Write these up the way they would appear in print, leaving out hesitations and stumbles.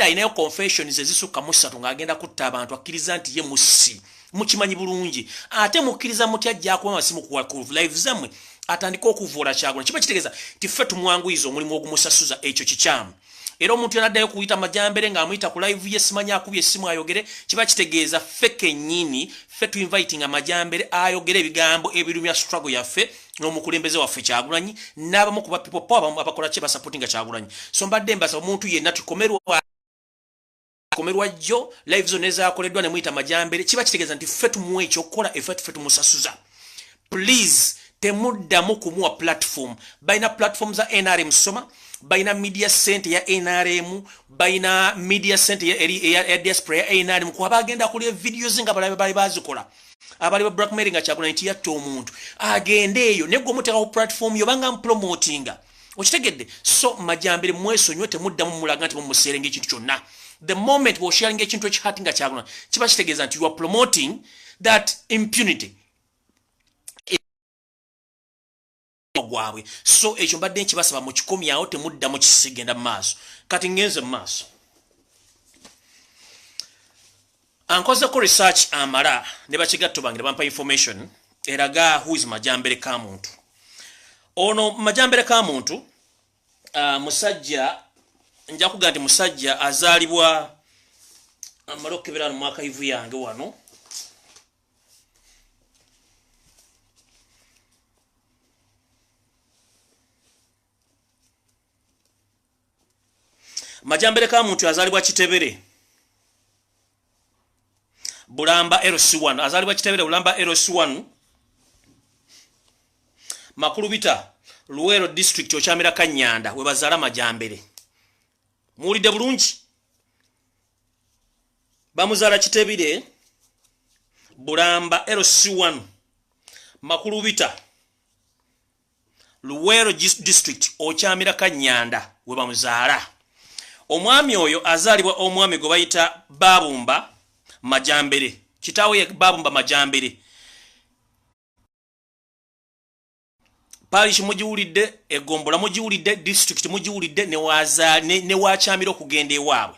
Alinayo confessions ezisukka mu ssatu ng'agenda kutta abantu, akkiriza nti ye mussi. Mukimanyi bulungi. Ate mukkiriza mutya ajja kuba masimu ku live zammwe atandike okuvuula Kyagulanyi? Kiba kitegeeza nti ffe tumwanguyiza omulimu ogumusasuza. Ekyo kikyamu. Era omuntu yanaddayo kuyita Majambere ng'amuyita ku live ye, simanyi akubye essimu ayogere, kiba kitegeeza ffe kennyini ffe tuinvitinga Majambere ayogere ebigambo ebirumya struggle yaffe n'omukulembeze waffe Kyagulanyi n'abamu ku ba people power abamu abakola kye basupportinga Kyagulanyi. So mbadde mbasa omuntu yenna tukomerwa komerwa jjo live zonna ezakoleddwa ne muyita Majambere, kiba kitegeeza nti ffe tumuwa ekyokukola, efe ffe tumusasuza. Please, temuddamu kumuwa platform. Balina platform za NRM, soma, balina media center ya NRM, balina media center ya diaspora ya NRM, kuba bagenda kulya videos nga balabe bali bazikola abali ba blackmail nga Kyagulanyi nti yatta omuntu. Agende eyo negwe omuteeka ku platform yo banga mpromotinga, okitegedde? So Majambere mwesonyiwe, temuddamu mulaga nti mumuseerenga ekintu kyonna. The moment bw'osharinga ekintu ekihati nga Kyagulanyi, kiba kitegeeza nti you are promoting that impunity gwabwe. So ekyo mbadde nkibasaba mukikomyawo, temuddamu kisigenda mu maaso. Kati ngenze mu maaso, ankozeko research amala ne bakigatto bange ne bampa information eraga who is Majambere Kamuntu. Ono Majambere Kamuntu musajja, nja kuga nti musajja azaalibwa, amale okukebera wano mu archive yange wano. Majambere Kamuntu azaalibwa Kitebere Bulamba LC1, azaalibwa Kitebere Bulamba LC1, Makulubita, Luwero District, okyamira Kanyanda we bazaala Majambere. Muwulidde bulungi? Bamuzaala Kitebire Bulamba LC1, Makulubita, Luwero District, okyamira Kanyanda we bamuzaala. Omwami oyo azaalibwa omwami gwe bayita Babumba Majambere. Kitaawe ye Babumba Majambere. Parish mugiwulidde, egombola mugiwulidde, district mugiwulidde, ne wakyamira okugenda ewaabwe.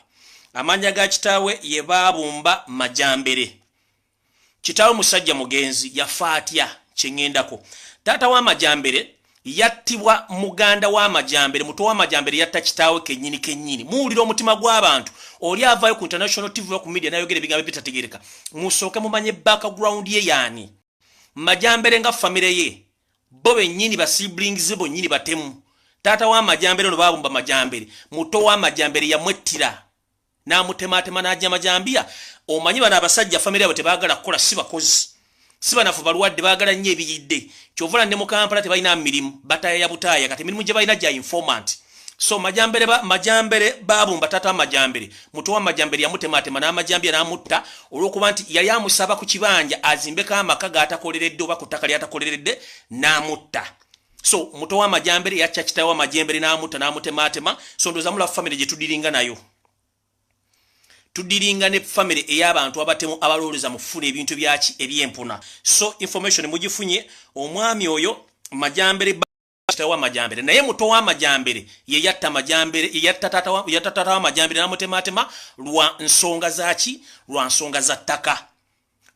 Amanya ga kitaawe ye Babumba Majambere. Kitaawe musajja mugenzi, yafa atya? Kyeŋŋendako, taata w'Amajambere yattibwa muganda w'Amajambere. Muto w'Amajambere yatta kitaawe kennyini kennyini. Muwulira omutima gw'abantu. Oli avaayo ku international TV, ku media, nayogera ebigambo ebitategereka. Musooke mumanye background ye yaani. Majambere nga famire ye, bo bennyini ba siblings bonnyini batemu. Taata w'Amajambere ono Babumba Majambere, muto w'Amajambere yamwettira n'amutematema n'ajja majambiya. Omanyi bano abasajja famire yabwe tebaagala kukola, si bakozi, si banafu, balwadde, baagala nnyo ebiyidde. Kyovula ne mu Kampala tebalina mirimu, batayaya butaaya. Kati emirimu gye balina gya informant. So Majambere Majambere Babumba, taata Majambere, muto wa Majambere yamutematema n'amajambiya n'amutta olw'okuba nti yali amusaba ku kibanja azimbeko amaka g'atakoleredde oba ku ttaka ly'atakoleredde, n'amutta. So muto wa Majambere yacca kitaawe wa Majembere n'amutta n'amutematema. So ndowooza mulaba famire gye tudiringa nayo. Tudiringa ne famire ey'abantu abatemu, abalowooza mu kufuna ebintu byaki ebyempuna. So information mugifunye. Omwami oyo Majambere, kitaawe wa Majambere, naye muto wa Majambere ye yatta Majambere, ye yatta taata wa Majambere n'amutematema lwa nsonga zaki? Lwa nsonga za ttaka.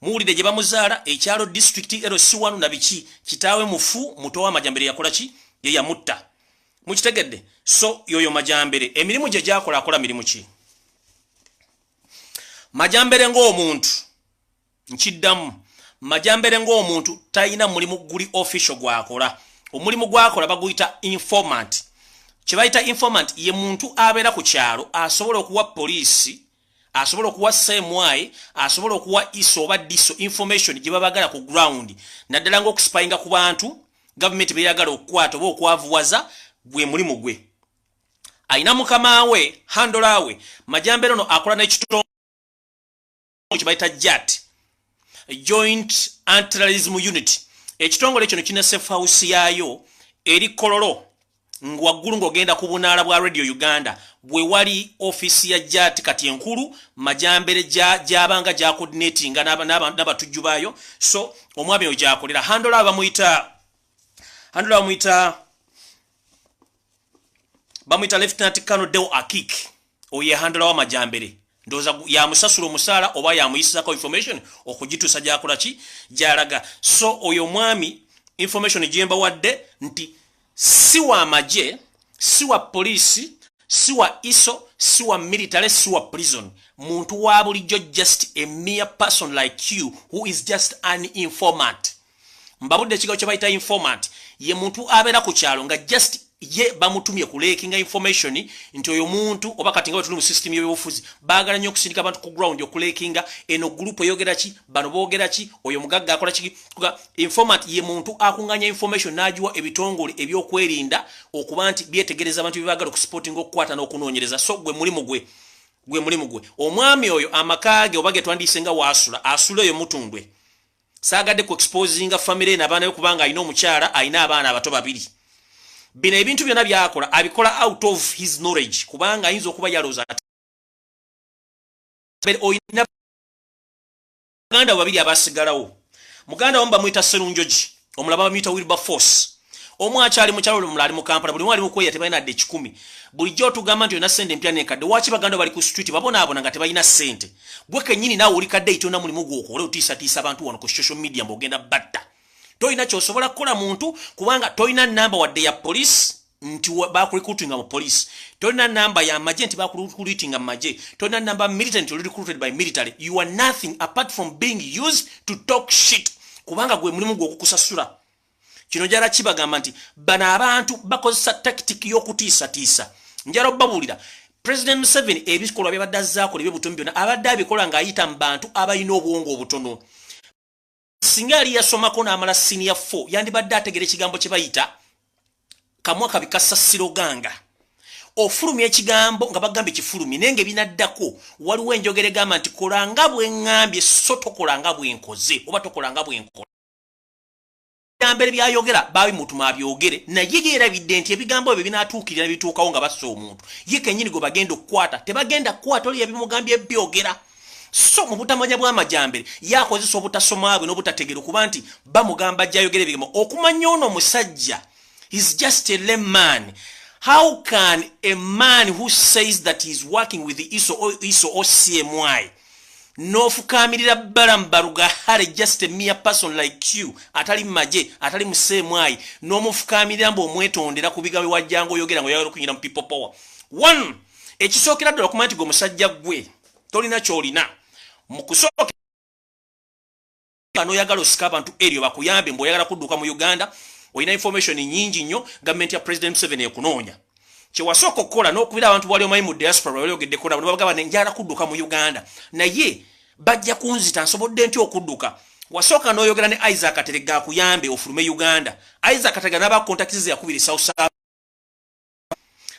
Muwulire gye bamuzaala, ekyalo, district, LC1 na biki. Kitaawe mufu, muto wa Majambere yakola ki? Ye yamutta. Mukitegedde? So yoyo Majambere. Emirimu gye gyakola, akola mirimu ki Majambere ng'omuntu? Nkiddamu, Majambere ng'omuntu talina mulimu guli official gwakola. Omulimu gwakola baguyita informant. Kye bayita informant ye muntu abeera ku kyalo, asobola okuwa poliisi, asobola okuwa CMI, asobola okuwa ISO oba DISO information gye babagala ku ground, naddala ng'okuspyinga ku bantu gavumenti beyagala okukwata oba okwavuwaza. Gwe mulimu gwe. Ayina mukama we, handler we. Majambere ono akola n'ekitongole kye bayita JAT, Joint Anti-Terrorism Unit. Ekitongole kino kirina safe house yaayo eri Kololo, waggulu ng'ogenda ku bunaala bwa Radio Uganda, bwe wali ofiisi ya JAT kati enkulu. Majambere gyabanga gyacoordinatinga n'abatujju baayo. So omwami oyo gyakolera. Handler bamuyita, handler bamuyita Lieutenant Colonel Deo Akik. Oyo yehandler wa Majambere, ndowooza yamusasula omusaala oba yamuyisizako information okugituusa gyakola ki, gyalaga. So oyo omwami, information gyembawadde nti si wa magye, si wa poliisi, si wa ISO, si wa military, si wa prison, muntu wa bulijjo, just a mere person like you who is just an informant. Mbabudde ekigambo kye bayita informant. Ye muntu abeera ku kyalo nga just ye bamutumye kuleakinga information nti oyo muntu, oba kati nga bwe tuli mu system y'ebyobufuzi, baagala nnyo okusindika abantu ku ground okuleakinga eno group eyogera ki, bano boogera ki, oyo mugagga akola ki. Informant ye muntu akuŋŋanya information n'agiwa ebitongole ebyokwerinda okuba nti byetegereza abantu bye baagala okuspottinga, okukwata n'okunoonyereza. So gwe mulimu gwe, gwe mulimu gwe. Omwami oyo amaka ge oba ge twandiise nga waasula, asula eyo Mutundwe. Saagadde ku exposinga family n'abaana be kubanga alina omukyala, alina abaana abato babiri. Bino ebintu byonna byakola abikola out of his knowledge, kubanga ayinza okuba yalowooza olina baganda babiri abasigalawo. Muganda wamu bamuyita Serunjogi, omulaba bamuyita Wilberforce. Omu akyali mukyalo, omulala ali mu Kampala. Buli omu ali mukweya, tebalina dde 100. Bulijjo otugamba nti olina sente empya nenkadde. Waki baganda bali ku street babonaabona nga tebalina sente? Gwe kennyini naawe oli kadde itona mulimu gwokole otiisatiisa abantu wano ku social media mbwogenda batta. Tolina kyosobola kukola muntu kubanga tolina namba wadde ya police nti bakurecruitinga mu police, tolina namba ya magye nti bakurecruitinga mu magye, tolina namba military nti oli recruited by military. You are nothing apart from being used to talk shit, kubanga gwe mulimu gwe okukusasula. Kino njala kibagamba nti bano abantu bakozesa tactic y'okutiisatiisa. Njala obabuulira, President Museveni ebikolwa byabadde azaakola ebyobutomi byonna abadde abikola ng'ayita mu bantu abalina obwongo obutono. Singa yali yasomako n'amala senior 4, yandibadde ategera ekigambo kye bayita kamwa kabi kasasiroganga. Ofulumya ekigambo nga bagambye kifulumye, naye nga ebinaddako waliwo enjogera egamba nti kola nga bwe ŋŋambye, so tokola nga bwe nkoze oba tokola nga bwe nkola. Ebigambo byayogera babimutuma abyogere, naye yeerabidde nti ebigambo ebyo binaatuukirira bituukawo nga bassa omuntu ye kennyini gwe bagenda okukwata. Tebagenda kukwata oli yabimugambye byogera. So mu butamanya bw'amajambere yakozesa obutasoma bwe n'obutategera okuba nti bamugamba jayogera ebigambo. Okumanya ono omusajja is just a layman. How can a man who says that he is working with the ISO or, ISO or CMI, n'ofukaamirira Balaam Barugahare, just a mere person like you atali mu magye, atali mu CMI, n'omufukaamirira mbu omwetondera ku bigambo wajjanga oyogera nga oyagala okuyingira mu People Power? One, ekisookera ddala okumanya nti gwe omusajja gwe tolina ky'olina. Mu kusooka n'oyagala osika abantu eryo bakuyambe mbu oyagala kudduka mu Uganda, olina information nyingi nnyo, gavumenti ya President Museveni ekunoonya. Kyewasooka okukola n'okubira abantu bwali omanyi mu diaspora baliogeddeko nabo, nebagamba njala kudduka mu Uganda naye bajja kunzita, nsobodde ntya okudduka? Wasooka n'oyogera ne Isaac Katerega akuyambe ofulume Uganda. Isaac Katerega n'aba contacts ze yakubira South,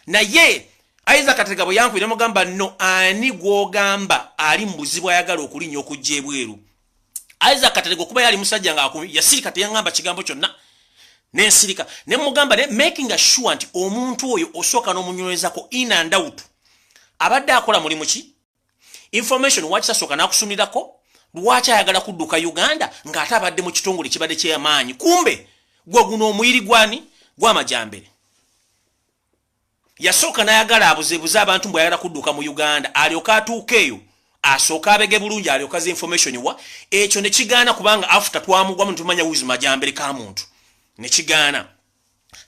naye Isaac Katerega bwe yankubira mugamba no ani gw'ogamba ali mu buzibu ayagala okulinnya okujja ebweru? Isaac Katerega okuba yali musajja nga yasirika, teyaŋŋamba kigambo kyonna, nensirika ne mugamba ne making sure nti omuntu oyo osooka n'omunywezako in and out abadde akola mulimu ki, information waki tasooka n'akusumirako, lwaki ayagala kudduka Uganda ng'ate abadde mu kitongole kibadde kyeyamaanyi. Kumbe gwe guno omuyiri gwani gw'amajambere yasooka n'ayagala abuzeebuze abantu mbwe ayagala kudduka mu Uganda, alyoke atuuka eyo asooka abege bulungi, alyoka za information wa ekyo nekigaana, kubanga after twamugwamu netumanya wizi Majambere ka muntu nekigaana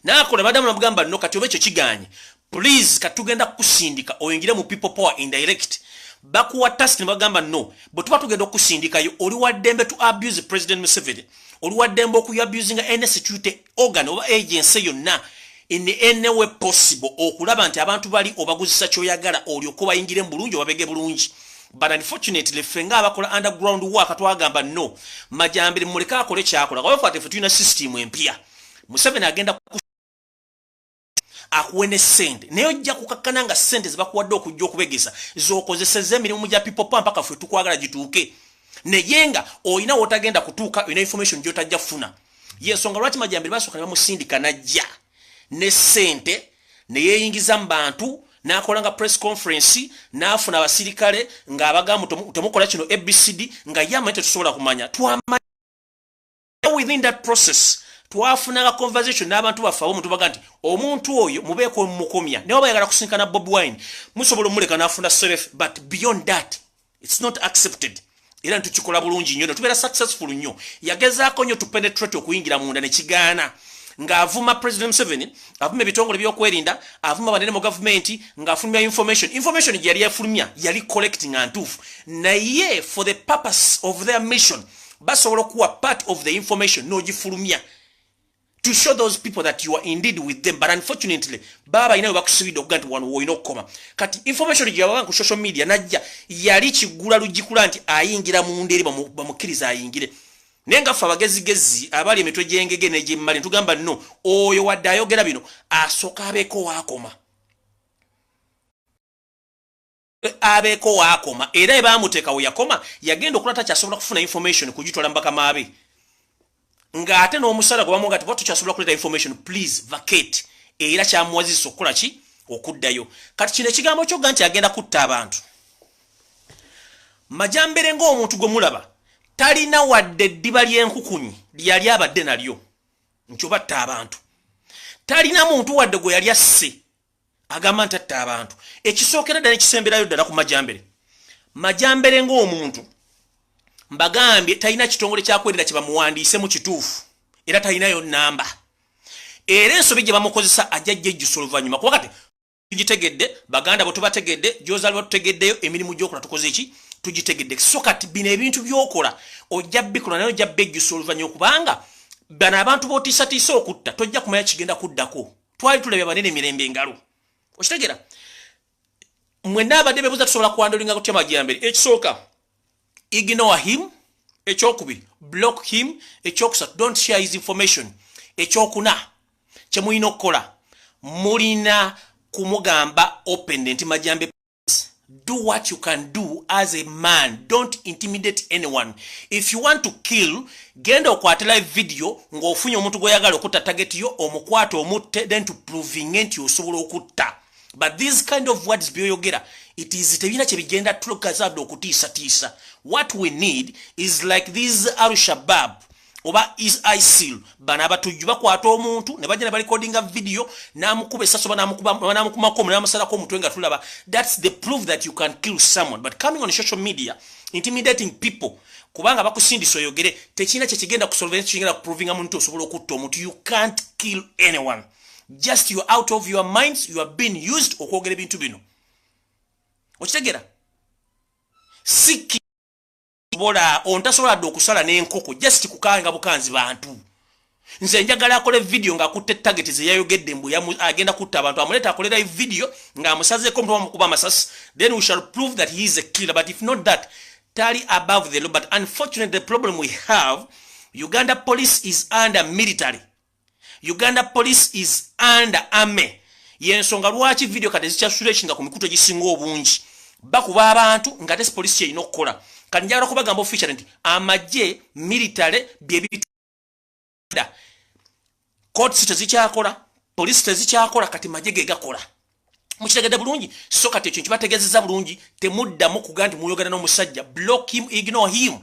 nakola badamu namugamba no kati oba ekyo kiganye, please katugenda kukusindika oyingire mu People Power indirect. Bakuwa task ne bagamba no bwe tuba tugenda okusindikayo oli waddembe to abuse President Museveni, oli waddembe okuabusinga any security organ oba agency yonna in any way possible okulaba nti abantu bali obaguzisa kyoyagala, olyoka obayingire mu bulungi obabege bulungi. But unfortunately ffe nga abakola underground work twagamba no, Majambere muleke akole kyakola, kuba ffe tulina system empya. Museveni agenda akuwe ne sente, naye ojja kukakkana nga sente zebakuwadde okujja okubegesa zokozeseza emirimu gya People Power mpaka ffe tukwagala gituuke, naye nga olina wotagenda kutuuka, olina information gyotajja kufuna. Yensonga lwaki Majambere basooka ne bamusindika najja ne sente neyeyingiza mu bantu, n'akola nga press conference, n'afuna abasirikale ng'abagamba temukola kino ABCD, nga ye amanyi tetusobola kumanya. Twamanya within that process Twafunanga conversation n'abantu baffe omuntu baga nti omuntu oyo mubeeko mukomya, naye oba ayagala kusinkana Bobi Wine musobola omuleka n'afuna self, but beyond that it's not accepted. Era ntukikola bulungi nnyo, tubeera successful nnyo. Yagezaako nnyo to penetrate okuyingira munda ne kigaana, ng'avuma President Museveni, avuma ebitongole by'okwerinda, avuma banene mu gavumenti, ng'afulumya information. Information gye yali yafulumya yali correct nga ntuufu, naye for the purpose of their mission basobola okuwa part of the information n'ogifulumya to show those people that you are indeed with them. But unfortunately baba balina we bakusibidde okuga nti wano woolina okukoma. Kati information gye yabawanga ku social media najja yali kigula lugikula nti ayingira munda eri bamukkiriza ayingire. Naye nga ffe abagezigezi abali emitwe gy'engege n'egyemmali ntugamba nno oyo wadde ayogera bino asooka abeeko waakoma, abeeko waakoma. Era ebaamuteeka we yakoma yagenda okulaba takyasobola kufuna information kugitwala mu bakama be, ng'ate n'omusala gwe bamuga nti tukyasobola kuleeta information, please vacate. Era kyamuwazisa okukola ki? Okuddayo. Kati kino ekigambo kyogga nti agenda kutta abantu, Majambere ng'omuntu gwe mulaba talina wadde eddiba ly'enkukunyi lyali abadde nalyo nti obatta abantu. Talina muntu wadde gwe yali asse agamba nti atta abantu. Ekisookera ddala ekisemberayo ddala ku Majambere, Majambere ng'omuntu mbagambye talina kitongole kyakwerinda kye bamuwandiise mu kituufu, era talinayo namba. Era ensobi gye bamukozesa ajja jejjusa oluvannyuma, kuba kati tugitegedde, baganda bwe tubategedde, gy'ozaalibwa tutegeddeyo, emirimu gy'okola tukoze ki? Tugitegedde. So kati bino ebintu by'okola ojja bikola naye ojja bejjusa oluvannyuma, kubanga bano abantu b'otiisatiisa okutta tojja kumanya kigenda kuddako. Twali tulabye abanene emirembe engalo, okitegera? Mwenna abadde bebuuza tusobola kwandolinga kutya Majambere. Ekisooka, ignore him. Ekyokubiri, block him. Ekyokusatu, don't share his information. Ekyokuna kyemulina okukola, mulina kumugamba open nti Majambe, do what you can do as a man, don't intimidate anyone. If you want to kill, genda okwate live video ng'ofunye omuntu gw'oyagala okutta, target yo, omukwate omutte, then to proving nti osobola okutta. But these kind of words byoyogera, it is tebirina kyebigenda tulokazadde okutiisatiisa. What we need is like these Al-Shabab oba is ISIL, bano abatujju bakwata omuntu ne bajja ne barecordinga video n'amukuba essasi oba n'amukumako n'amusalako omutwe nga tulaba. That's the proof that you can kill someone. But coming on social media intimidating people kubanga bakusindisa oyogere, tekirina kyekigenda kusolve, kigenda kuprovinga muntu osobola okutta omuntu. You can't kill anyone, just you out of your minds, you have been used okwogera ebintu bino, okitegera? Siki bola ontasobola dde okusala n'enkoko just kukanga bukanzi bantu. Nze njagala akole video ng'akutte target ze yayogedde mbu agenda kutta abantu, amuleeta akole live video ng'amusazeeko omutwe bamukuba amasasi, then we shall prove that he is a killer. But if not that, tali above the law. But unfortunately the problem we have, Uganda police is under military, Uganda police is under army. Yensonga lwaki video kati zikyasula ku mikutu egisinga obungi, bakuba abantu nga te police kyerina okukola. Kati njagala kubagamba official nti amagye military byebitunda, courts tezikyakola, police tezikyakola, kati magye ge gakola. Mukitegedde bulungi? So kati ekyo nkibategeezezza bulungi, temuddamu kugaa nti muyogera n'omusajja. Block him, ignore him.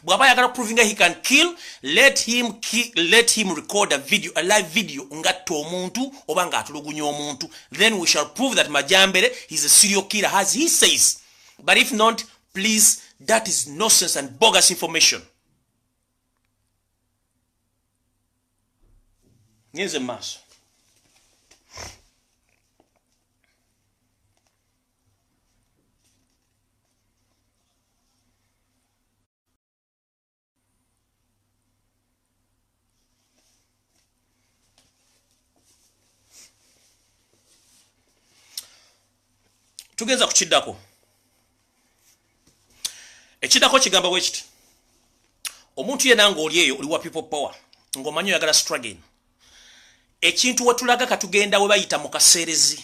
Bw'aba ayagala proving he can kill, let him kill, let him record a video, a live video ngatta omuntu oba ng'atulugunya omuntu, then we shall prove that Majambere is a serial killer as he says. But if not, please, that is nonsense and bogus information. Ngenze mu maaso. Tugenza kukiddako. Ekiddako kigamba bwe kiti: omuntu yenna ng'oli eyo oli wa people power, ng'omanyi oyagala struggle, ekintu wetulaga katugenda we bayita mu kaseerezi.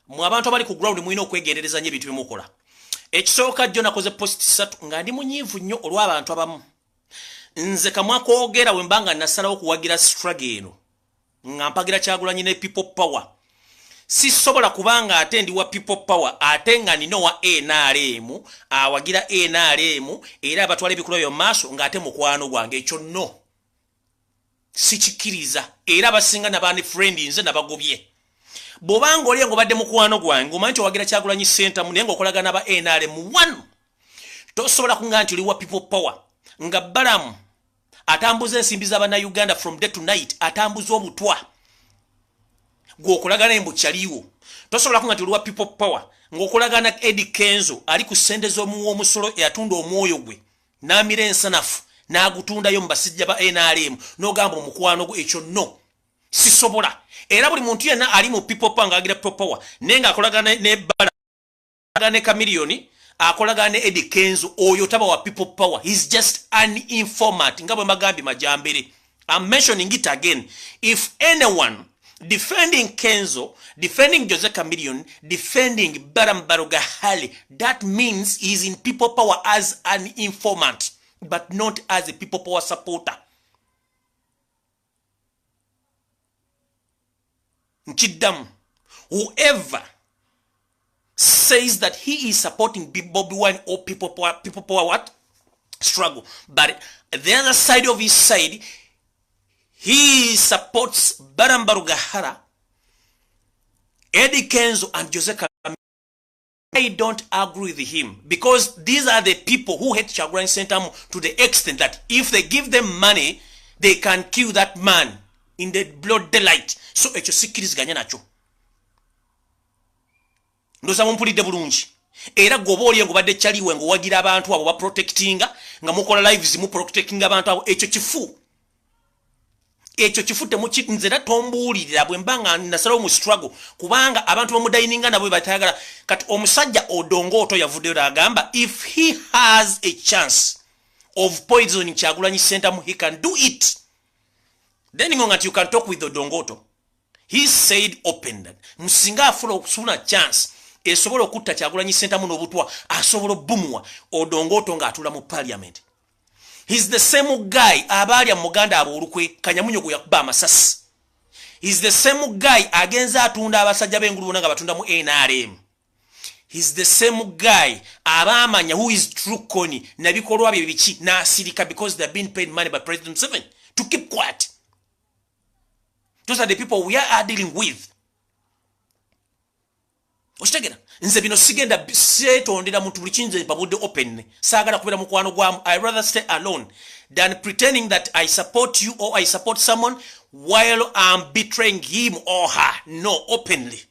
Mwe abantu abali ku ground mulina okwegendereza nnyo ebintu byemukola. Ekisooka, jjo nakoze post 3 nga ndi munyiivu nnyo olw'abantu abamu. Nze kamwa koogera we mba nga nasalawo okuwagira struggle eno, nga mpagira Kyagulanyi ne people power, sisobola kubanga ate ndi wa people power ate nga nina wa NRM awagira NRM era abatwala ebikolwa byo maaso ng'ate mukwano gwange. Ekyo nno Sikikkiriza. Era abasinga nabandi friend nze nabagobye. Bw'obanga oli ng'obadde mukwano gwange, omanyi nti owagira Kyagulanyi Ssentamu, naye ng'okolagana ba NRM one, tosobola kuŋŋamba nti oli wa People Power nga Balamu atambuza ensimbi z'Abannayuganda from day to night, atambuza obutwa, gw'okolagana embu kyaliwo. Tosobola kuŋŋamba nti oli wa People Power ng'okolagana Eddie Kenzo ali ku ssente z'omuwa omusolo, eyatunda omwoyo gwe n'amira ensanafu n'agutundayo mu basajja ba NRM, n'ogamba omukwano gwe. Ekyo nno sisobola. Era buli muntu yenna ali mu People Power ng'agira People Power naye ng'akolagana ne Bala ne Chameleone, akolagana ne Eddie Kenzo, oyo taba wa People Power. He's just an informant. Nga bwe mbagambye majambere, I'm mentioning it again, if anyone defending Kenzo, defending Jose Chameleone, defending Balaam Barugahara, that means he's in People Power as an informant, but not as a People Power supporter. Nkiddamu, whoever says that he is supporting Bobi Wine or People Power, People Power what? Struggle. But the other side of his side, he supports Balaam Barugahara, Eddie Kenzo, and Jose Chameleone. I don't agree with him because these are the people who hate Kyagulanyi Ssentamu to the extent that if they give them money, they can kill that man in the broad daylight. So ekyo sikkiriziganya nakyo. Ndowooza mumpulidde bulungi. Era gwoba oli ng'obadde kyaliwe ng'owagira abantu abo baprotectinga, nga mukola lives muprotectinga abantu abo, ekyo kifu, ekyo kifu. Nze era tombuulirira bwe mba nga nasalawo mu struggle, kubanga abantu bamudayininga nabo batayagala. Kati omusajja Odongo Otto yavuddeyo n'agamba if he has a chance of poisoning Kyagulanyi Ssentamu, he can do it. Then ngo nti you can talk with Odongo Otto. He said open that musinga afuna okufuna chance esobola okutta Kyagulanyi Ssentamu n'obutwa, asobola obbumuwa Odongo Otto ng'atula mu parliament. He's the same guy abaalya muganda abo olukwe, Kanyamunyo gwe yakuba amasasi. He's the same guy agenze atunda abasajja b'engulu bonna nga batunda mu NRM. He's the same guy abaamanya who is true Kony nabikolwa bye biki n'asirika because they've been paid money by President Museveni to keep quiet. Those are the people we are dealing with. Okitegera? Nze bino sigenda seetondera muntu. Buli kinze mbabudde open. Saagala kubeera mukwano gwamu. I rather stay alone than pretending that I support you or I support someone while I'm betraying him or her. No, openly.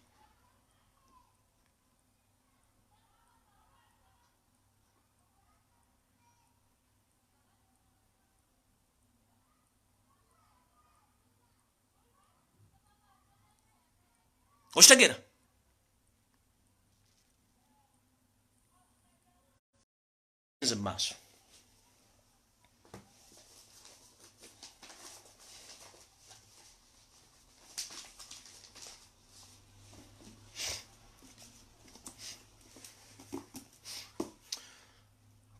Okitegeera? Nze mu maaso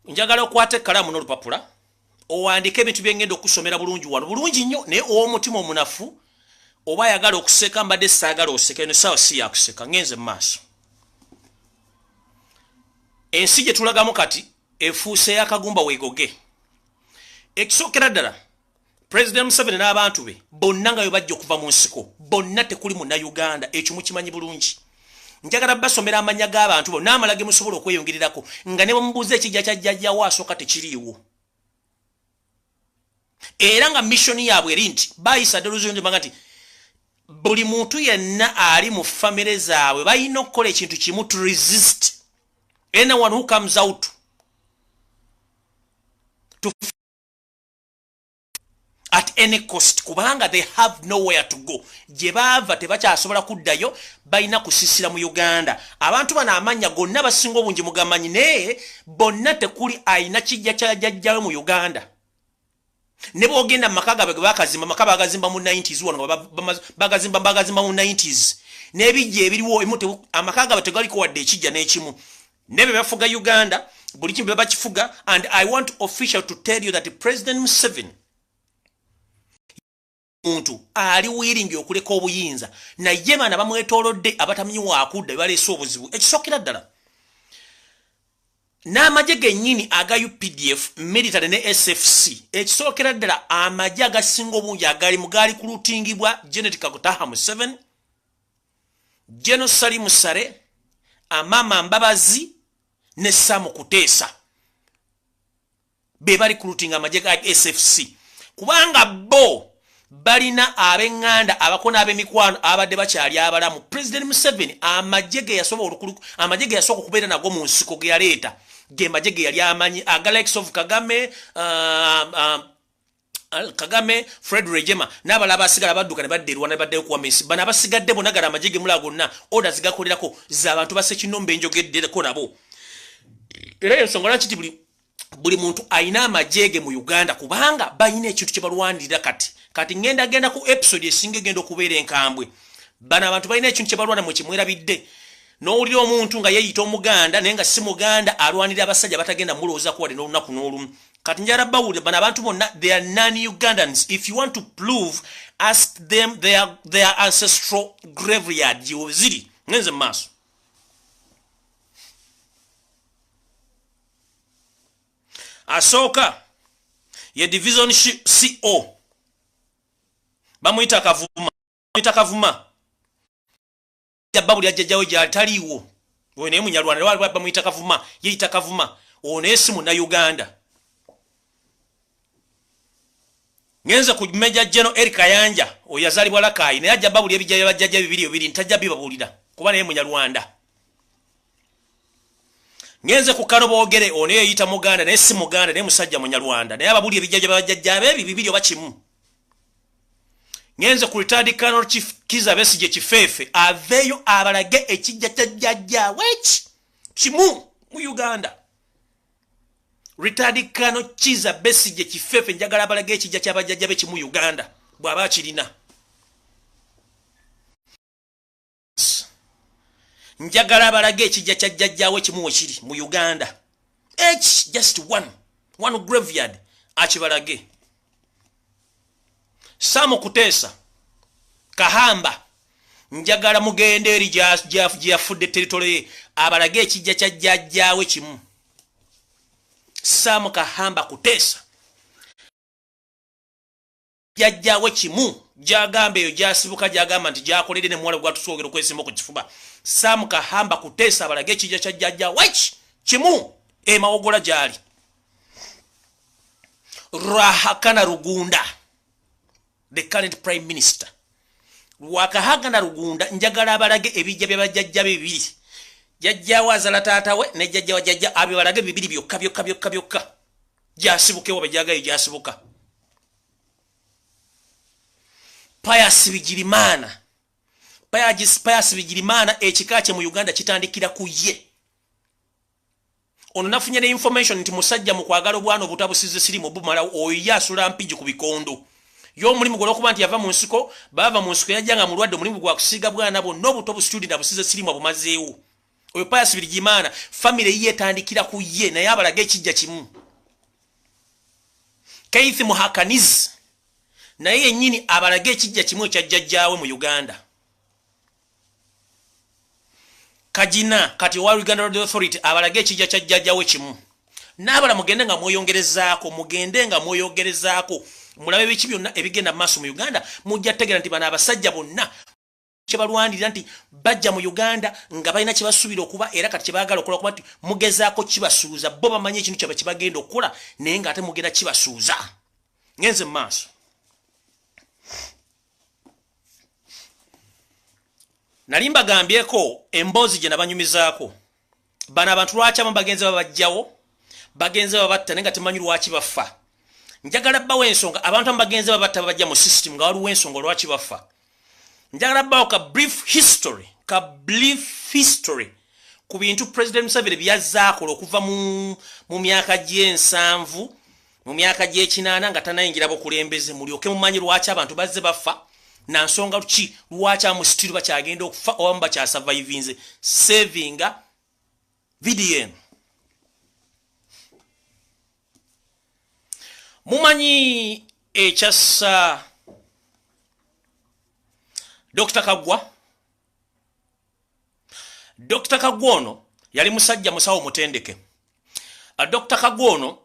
njagala okwata ekkalaamu n'olupapula, owandiike ebintu byengenda okusomera bulungi wano, bulungi nnyo. Naye ow'omutima omunafu oba ayagala okuseka, mbadde saagala oseka, eno saawa si yakuseka. Ngenze mu maaso. Ensi gye tulagamu kati efuuse yakagumba weegoge. Ekisookera ddala, Pulezidenti Museveni n'abantu be bonna nga bwe bajja okuva mu nsiko bonna, tekuli Munnayuganda. Ekyo mukimanyi bulungi. Njagala basomera amannya g'abantu bo n'amala ge musobola okweyongererako, nga ne bwemubuuza ekijja kya jjajjawo asooka tekiriiwo. Era nga mission yaabwe eri nti bayisa ddala nti buli muntu yenna ali mu famire zaabwe balina okukola ekintu kimu to resist anyone who comes out to at any cost, kubanga they have nowhere to go. Gye baava tebakyasobola kuddayo, balina kusisira mu Uganda. Abantu bano amannya gonna basinga obungi mugamanyi, naye bonna tekuli ayina kijja kya jjajjawe mu Uganda. Ne bwogenda mu maka gaabwe ge bakazimba, amaka bagazimba mu 90s wano, bagazimba mu 90s, n'ebijja ebiriwo, amaka gaabwe tegaliko wadde ekijja n'ekimu. Naye be bafuga Uganda, buli kimu be bakifuga. And I want official to tell you that President Museveni muntu ali willing okuleka obuyinza, naye bana bamwetoolodde abatamanyi waakudda bebaleese obuzibu. Ekisookera ddala, N'amagye gennyini aga UPDF military ne SFC, ekisookera ddala amagye agasinga obungi agali mu gaali kulutingibwa Janet Kaguta Museveni, General Salim Saleh, Amama Mbabazi ne Sam Kutesa, be bali kulutinga amagye ga SFC, kubanga bo balina ab'eŋŋanda abakona ab'emikwano abadde bakyali abalamu. President Museveni amagye ge yasobola, amagye ge yasooka okubeera nago mu nsiko ge yaleeta ge magye ge yali amanyi aga likes of Kagame, Kagame, Fred Rwigema n'abalala abasigala badduka ne badda e Rwanda ne baddayo kuwama ensi. Bano abasigadde bonna gala amagye ge mulaba gonna orders gakolerako z'abantu basekinombe enjogeddeko nabo. Era ensonga lwaki ti buli muntu ayina amagye ge mu Uganda, kubanga balina ekintu kye balwanirira. Kati ngenda genda ku episode esinga egenda okubeera enkambwe. Bano abantu balina ekintu kye balwana mwe kimwerabidde. N'owulira omuntu nga yeeyita Omuganda naye nga si Muganda, alwanirira abasajja batagenda mulowooza kuwadde n'olunaku n'olumu. Kati njala bawulira bano abantu bonna, they are non Ugandans. If you want to prove, ask them their ancestral graveyard gyeziri. Ngenze mu maaso. Asooka ye division CO, bamuyita Kavuma, bamuyita Kavuma. Jabba buli ajjajjawe gyataliiwo, oyo naye Munyarwanda. Bamuyita Kavuma, yeyita Kavuma, oyo naye si Munnayuganda. Ngenze ku Major General Eric Kayanja, oyo yazaalibwa Lakayi, naye ajja babuli ebijja byabajjajja bibiri bibiri, ntajja bibabuulira kuba naye Munyarwanda. Ngenze ku Kano Boogere, ono yeyita Muganda naye si Muganda, naye musajja Munyarwanda, naye ababuli ebijja byabajjajja be bibiri oba kimu. Ngenze ku retired Colonel Chief Kiza Besigye Kifeefe, aveeyo abalage ekijja kya jjajjaawe eki kimu mu Uganda. Retired Colonel Kiza Besigye Kifeefe, njagala abalage ekijja kyabajjajja be kimu Uganda bw'aba akirina. Njagala abalage ekijja kya jjajjaawe kimu wekiri mu Uganda, eki just one graveyard akibalage. Sam Kuteesa Kahamba, njagala mugende eri gye yafudde territory ye, abalage ekijja kya jjajjaawe kimu. Sam Kahamba Kuteesa, jjajjaawe kimu gyagamba eyo gyasibuka, gyagamba nti gyakolere ne muwala gwatusoogera okwesimba ku kifuba. Sam Kahamba Kuteesa abalage ekijja kya jjajjaawe kimu emawogola gyali. Rahakana Rugunda, the current prime minister, Rwakahagana Rugunda, njagala abalage ebijja byabajjajja bibiri, jjajjawe azala taata we ne jjajja wa jjajja, abibalage bibiri byokka byokka byokka byokka, gyasibukewo bajjagayo gyasibuka. Pius Bigirimana, Pius Bigirimana, ekika kye mu Uganda kitandikira ku ye. Ono nafunye ne information nti musajja mu kwagala obwana obutabusize sirimu bumala, oyo ye asula Mpigi ku bikondo. Ye omulimu gwe olwokuba nti yava mu nsiko, baava mu nsiko yajja nga mulwadde, omulimu gwa kusiiga bwana bwonna obuto busitudi nabusize sirimu abumazeewo. Oyo Pius Bigirimana famire ye etandikira ku ye, naye abalaga ekijja kimu. Keith Muhakanizi naye yennyini abalage ekijja kimu ekya jjajjaawe mu Uganda. Kagina kati owa Uganda Road Authority abalage ekijja kya jjajjaawe kimu. N'abala mugende nga mweyongerezaako, mugende nga mweyongerezaako, mulabe biki byonna ebigenda mu maaso mu Uganda. Mujja tegeera nti bano abasajja bonna kye balwanirira nti bajja mu Uganda nga balina kye basuubira okuba, era kati kye baagala okukola, kuba nti mugezaako kibasuuza. Bo bamanyi ekintu kyabwe kye bagenda okukola, naye ng'ate mugenda kibasuuza. Ngenze mu maaso. Nali mbagambyeko emboozi gye nabanyumizaako. Bano abantu lwaki abamu bagenze babajjawo, bagenze babatta, naye nga temanyi lwaki bafa. Njagala bbawo ensonga abantu abamu bagenze babatta, babajja mu system nga waliwo ensonga lwaki bafa. Njagala bbawo ka brief history, ka brief history ku bintu President Museveni byazaakola okuva mu myaka gy'ensanvu, mu myaka gy'ekinaana nga tanayingira bukulembeze, mulyoke mumanyi lwaki abantu bazze bafa na nsonga ki lwaki amusitiru bakyagenda okufa oba bakyasurvivinze. Savinga video eno. Mumanyi ekyassa Dr. Kagwa? Dr. Kagwa ono yali musajja musawo mutendeke. Dr. Kagwa ono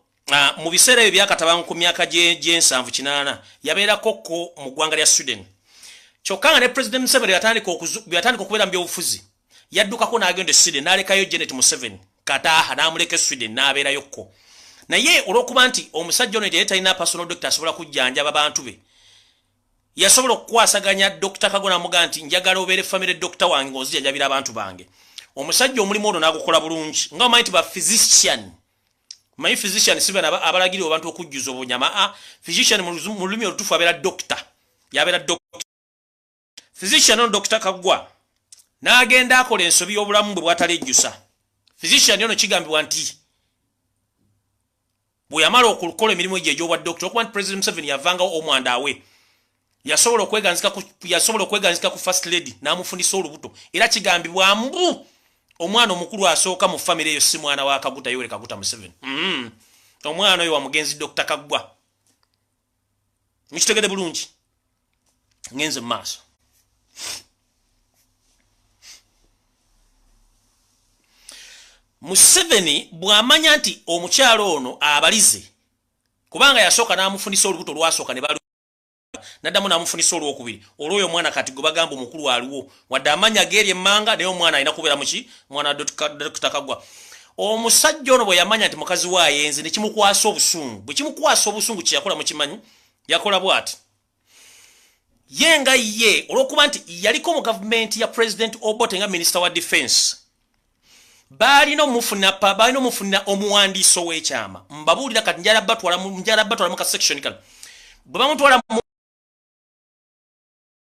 mu biseera ebyo byakatabangu ku myaka gy'ensanvu kinaana yabeerako ko mu ggwanga lya Sweden. Kyokka nga ne President Museveni yatandika okubeera mu byobufuzi, yaddukako n'agenda e Sweden n'alekayo Janet Museveni Kataaha, n'amuleka e Sweden n'abeerayo ko. Naye olw'okuba nti omusajja ono yali talina personal doctor asobola kujjanjaba bantu be, yasobola okukwasaganya Dr. Kagwa n'amugamba nti njagala obeere family doctor wange ng'ozijjanjabira abantu bange. Omusajja omulimu ono n'agukola bulungi. Nga omanyi nti ba physician, manyi physician si bano abalagirira abantu okujjuza obunyama. A physician mu lulimi olutuufu abeera doctor, yabeera doctor. Physician ono Dr. Kagwa n'agenda akola ensobi y'obulamu bwe bw'atalejjusa. Physician ono kigambibwa nti bwe yamala okukola emirimu egyo egy'obwa doctor, okuba nti President Museveni yavangawo omwanda awe, yasobola okweganzika ku first lady n'amufunisa olubuto. Era kigambibwa mbu omwana omukulu asooka mu famire eyo si mwana wa Kaguta Yoweri Kaguta Museveni. Omwana oyo wa mugenzi Dr. Kagwa. Mukitegedde bulungi? Ngenze mu maaso. Museveni bw'amanya nti omukyalo ono abalize, kubanga yasooka n'amufunisa olubuto olwasooka ne balu naddamu n'amufunisa olwokubiri, olw'oyo omwana kati gwe bagamba omukulu aliwo, wadde amanya geeri emmanga, naye omwana alina kubeera muki mwana Dr. Kagwa. Omusajja ono bwe yamanya nti mukazi we ayenze, ne kimukwasa obusungu. Bwe kimukwasa obusungu kye yakola mukimanyi? Yakola bw'ati. Ye nga ye olw'okuba nti yaliko mu gavumenti ya President Obote nga minisita wa defense, balina omufuna omuwandiisi ow'ekyama. Mbabuulira kati njala batwala mu ka section kano. Bwe bamutwala mu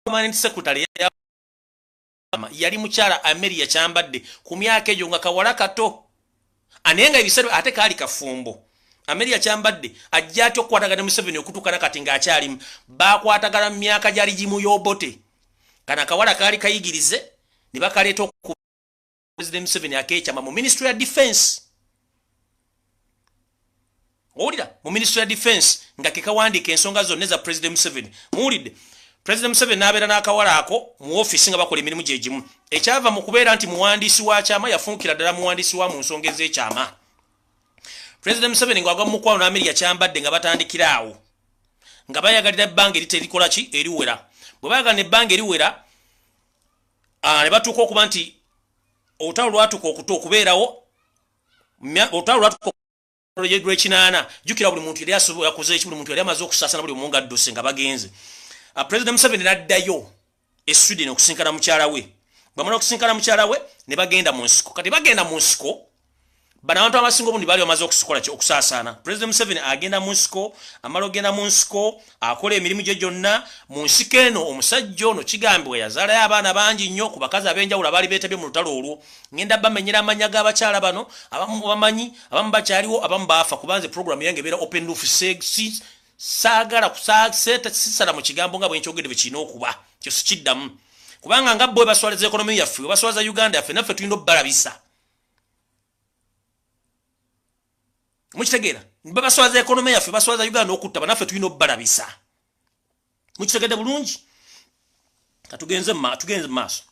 permanent secretary yali mukyala Amelia Kyambadde ku myaka egyo nga kawala kato, naye nga ebiseera ate kaali kafumbo. Amelia Kyambadde ajja atya okukwatagana ne Museveni okutuukana kati ng'akyalimu? Baakwatagana mu myaka gya rigimu y'Obote. Kano akawala kaali kayigirize ne bakaleeta oku President Museveni akeekyama mu Ministry ya Defense. Owulira, mu Ministry ya Defense nga ke kawandiika ensonga zonna eza President Museveni. Muwulidde, President Museveni n'abeera n'akawala ako mu ofiisi nga bakola emirimu gye gimu. Ekyava mu kubeera nti muwandiisi wa kyama, yafuukira ddala muwandiisi wa mu nsonga ez'ekyama. President Museveni ng'agwa mu mukwano n'Amelia Kyambadde nga batandikira awo nga bayagalira ebbanga eriterikola ki eriwera. Bwe bayagalira ebbanga eriwera, ne batuuka okuba nti olutalo lwatuuka okubeerawo, olutalo lwatuuka lwekinaana. Jjukira buli muntu yali yakoze eki, buli muntu yali amaze okusaasana, buli omu ng'adduse nga bagenze. President Museveni n'addayo e Sweden okusinkana mukyala we. Bamala okusinkana mukyala we ne bagenda mu nsiko. Kati bagenda mu nsiko, bano abantu abasinga obundi baali bamaze okusikola ki okusaasaana. President Museveni agenda mu nsiko, amala ogenda mu nsiko, akola emirimu gye gyonna mu nsiko eno. Omusajja ono kigambibwa yazaalayo abaana bangi nnyo ku bakazi ab'enjawulo abaali beetabye mu lutalo olwo. Ngenda bamenyera amannya g'abakyala bano, abamu bamanyi, abamu bakyaliwo, abamu baafa, kubanze program yange ebeera open roof. Saagala sisala mu kigambo nga bwe nkyogedde bwe kirina okuba, kyo sikiddamu, kubanga nga bo baswaliza ekonomi yaffe, baswaza Uganda yaffe, naffe tulina obbalabisa. Mukitegeera? Babaswaza ekonomi yaffe, baswaza Uganda n'okutta, banaffe tulina obbalabisa. Mukitegedde bulungi? Katugenze mu maaso.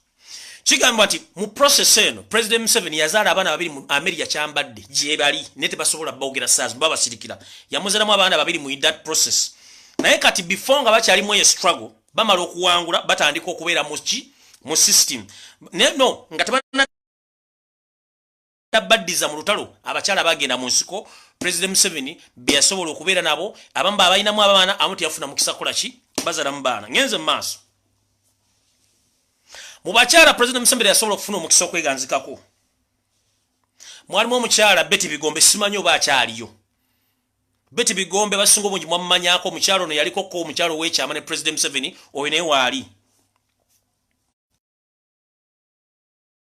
Kigambibwa nti mu process eno President Museveni yazaala abaana babiri mu Amelia Kyambadde gye bali, naye tebasobola boogera saazi, babasirikira. Yamuzaalamu abaana babiri mu that process. Naye kati before nga bakyalimu eyo struggle, bamala okuwangula, batandika okubeera mu ki mu system. No nga tebana baddiza mu lutalo, abakyala bagenda mu nsiko President Museveni be yasobola okubeera nabo, abamu abalinamu abaana, abamu teyafuna mukisa kukola ki bazaala mu baana. Ngenze mu maaso. Mu bakyala President Museveni yasobola okufuna omukisa okweganzikako mwalimu omukyala Betty Bigombe. Simanyi oba akyaliyo. Betty Bigombe basinga obungi mwamumanyako. Omukyala ono yaliko ko omukyala ow'ekyama ne President Museveni. Oyo naye waali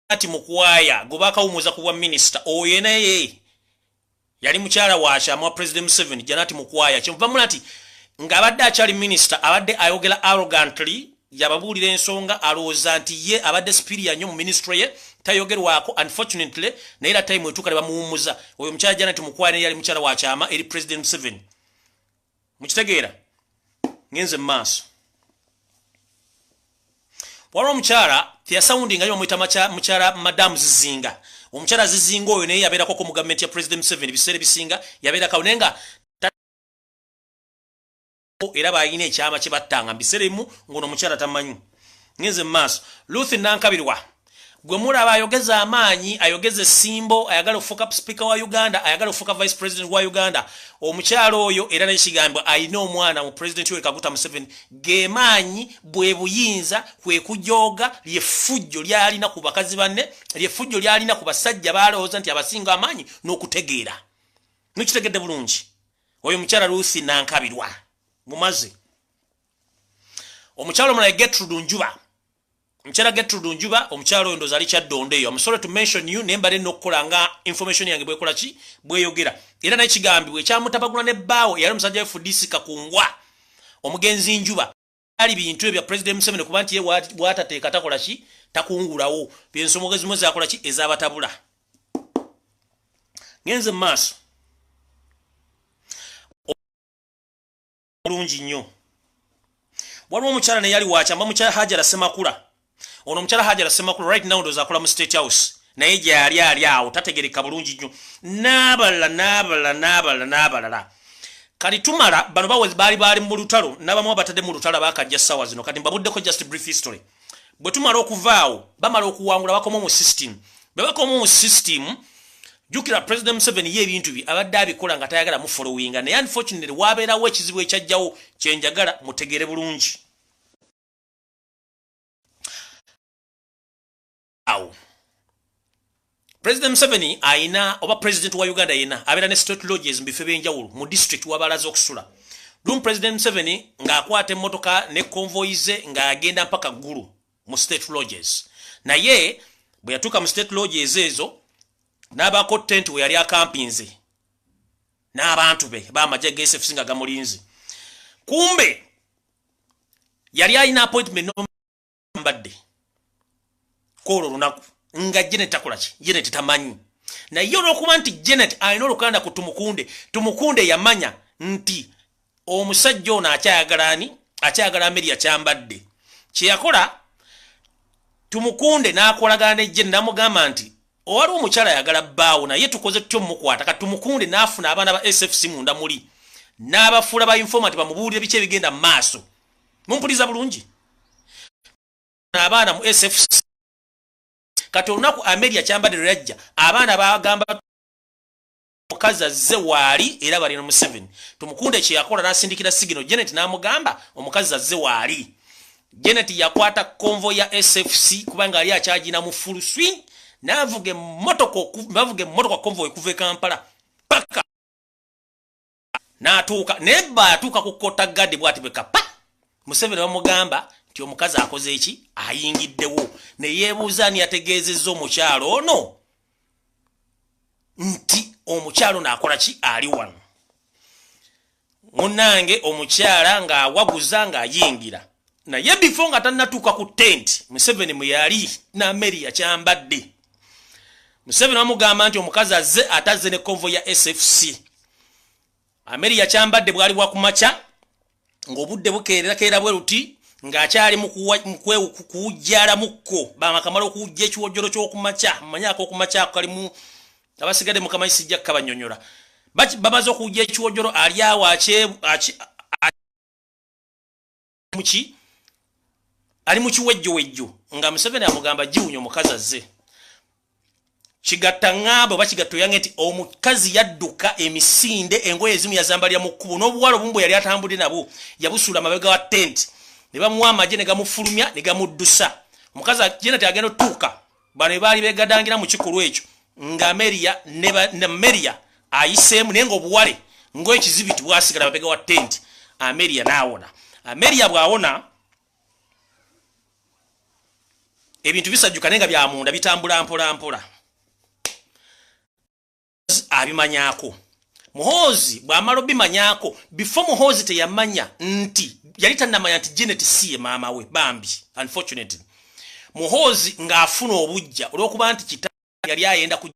ati Mukwaya gwe bakawumuza ku bwa minisita, oyo naye yali mukyala wakyama wa President Museveni, Janati Mukwaya. Kyenva mula nti ng'abadde akyali minisita abadde ayogera arrogantly, yababuulira ensonga, alowooza nti ye abadde superior nnyo mu ministry ye, tayogerwako. Unfortunately naye era time etuuka ne bamuwummuza. Oyo omukyala Janati Mukwaya naye yali mukyala wakyama eri President Museveni. Mukitegeera? Ngenze mu maaso. Waliwo omukyala teyasawundinga nyo, bamuyita mukyala Madamu Zizinga. Omukyala Zizinga oyo naye yabeerako mu gavumenti ya President Museveni, ebiseera ebisinga yabeerakawo, naye nga era balina ekyama kye battanga mu biseera ebimu, ng'ono omukyala tamanyi. Ngenze mu maaso. Ruth Nankabirwa gwe mulaba ayogeza amaanyi, ayogeza essimbo, ayagala okufuuka Speaker wa Uganda, ayagala okufuuka Vice President wa Uganda. Omukyalo oyo era nekigambwa alina omwana mu President Yoweri Kaguta Museveni. Ge maanyi, bwe buyinza, kwe kujooga, lyeffujjo lyalina ku bakazi banne, lyeffujjo lyalina ku basajja balowooza nti abasinga amaanyi n'okutegeera. Mukitegedde bulungi? Oyo mukyala Ruth Nankabirwa mumaze. Omukyalo omulala, Gertrude Njuba, omukyala Gertrude Njuba, omukyalo oyo ndooza ali Kyaddondo eyo. I'm sorry to mention you, naye mbadde nina nga information yange bwekola ki, bweyogera. Era naye kigambibwa ekyamutabagula nebbaawo eyali omusajja we FDC Kakungwa, omugenzi Njuba, ali bintu ebya President Museveni, kuba nti ye bwatateeka takola ki, takungulawo. Byensonga ezimu zakola ki, ezabatabula. Ngenze mu maaso bulungi nnyo. Waliwo omukyala naye yali wakyamba, mukyala Hajara Semakula. Ono omukyala Hajara Semakula right now ndowooza akola mu State House, naye gyali ali awo tategereka bulungi nnyo. N'abalala, n'abalala, n'abalala, n'abalala. Kati tumala bano bawezi baali mu lutalo, n'abamu abatadde mu lutalo bakajja ssaawa zino. Kati mbabuddeko just brief history. Bwe tumala okuvaawo, bamala okuwangula, bakoma mu system. Bwe bakoma mu system, jjukira President Museveni ye ebintu bye abadde abikola nga tayagala mu followinga, naye unfortunately wabeerawo ekizibu ekyajjawo kyenjagala mutegere bulungi awo. President Museveni ayina, oba president wa Uganda yena abeera ne state lodges mu bifo ebyenjawulo mu district wabalaze okusula. Lumu President Museveni ng'akwata emmotoka ne convoy ze ng'agenda mpaka Ggulu mu state lodges. Naye bwe yatuuka mu state lodges ezo, n'abaako tent we yali akampinze n'abantu be bamagye ga SFC nga gamulinze. Kumbe yali alina appointment mbadde kwolwo olunaku nga Janet takola ki, Janet tamanyi. Naye olwokuba nti Janet alina olukanda ku Tumukunde, Tumukunde yamanya nti omusajja ono akyayagala ani, akyayagala Amelia Kyambadde. Kyeyakola Tumukunde, n'akolagana ne Janet, namugamba nti owaliwo omukyala ayagala bbaawo, naye tukoze tutyo mukwata. Kati Tumukunde n'afuna abaana ba SFC munda muli, n'abafuula ba informant, bamubuulire biki ebigenda mu maaso. Mumpuliza bulungi? Abaana mu SFC. Kati olunaku Amelia Kyambadde lwe yajja, abaana bagamba mukazi azze waali era balina Museveni. Tumukunde kyeyakola, n'asindikira signal Janet, n'amugamba omukazi azze waali. Janet yakwata convoy ya SFC, kubanga ali akyagina mu full swing, n'avuga emmotoka, bavuga emmotoka convoy okuva e Kampala paka n'atuuka. Naye bba yatuuka ku kota gadi bwati bwe kapa, Museveni bamugamba nti omukazi akoze eki, ayingiddewo. Ne yeebuuza ani yategeezezza omukyalo ono nti omukyalo ono akola ki, ali wano. Munnange, omukyala ng'awaguza ng'ayingira, naye before nga tannatuuka ku tent Museveni mwe yali n'Amelia Kyambadde, Museveni bamugamba nti omukazi azze, atazze ne convoy ya SFC. Amelia Kyambadde bwali bwakumakya, ng'obudde bukeererakeera bwe luti, ng'akyali mu kuwujjalamukko, bamakamala okuwujja ekiwojjolo ky'okumakya. Mmanyi ak'okumakya ako kalimu abasigadde mukamanyi, sijja kukabanyonyola. Bamaze okuwujja ekiwojjolo, ali awo muki, ali mu kiwejjowejjo, nga Museveni amugamba giwunya, omukazi azze. Kigatta ŋŋamba oba kigatta oyange nti omukazi yadduka emisinde, engoye ezimu yazambalira mu kkubo, n'obuwala obumu bwe yali atambudde nabwo yabusuula amabega wa tent, ne bamuwa amagye ne gamufulumya ne gamuddusa. Omukazi Janet agenda otuuka, bano baali begadangira mu kikolwa ekyo, nga Ameria ne Ameria ayiseemu, naye ng'obuwale ng'ekizibiti bwasigala mabega wa tent. Ameria n'awona. Ameria bw'awona, ebintu bisajjuka, naye nga byamunda bitambula mpola mpola. Abimanyaako Muhoozi bw'amala obimanyaako, before Muhoozi teyamanya nti, yali tannamanya nti Janet si ye maama we. Bambi, unfortunately, Muhoozi ng'afuna obujja olw'okuba nti kita yali ayenda ku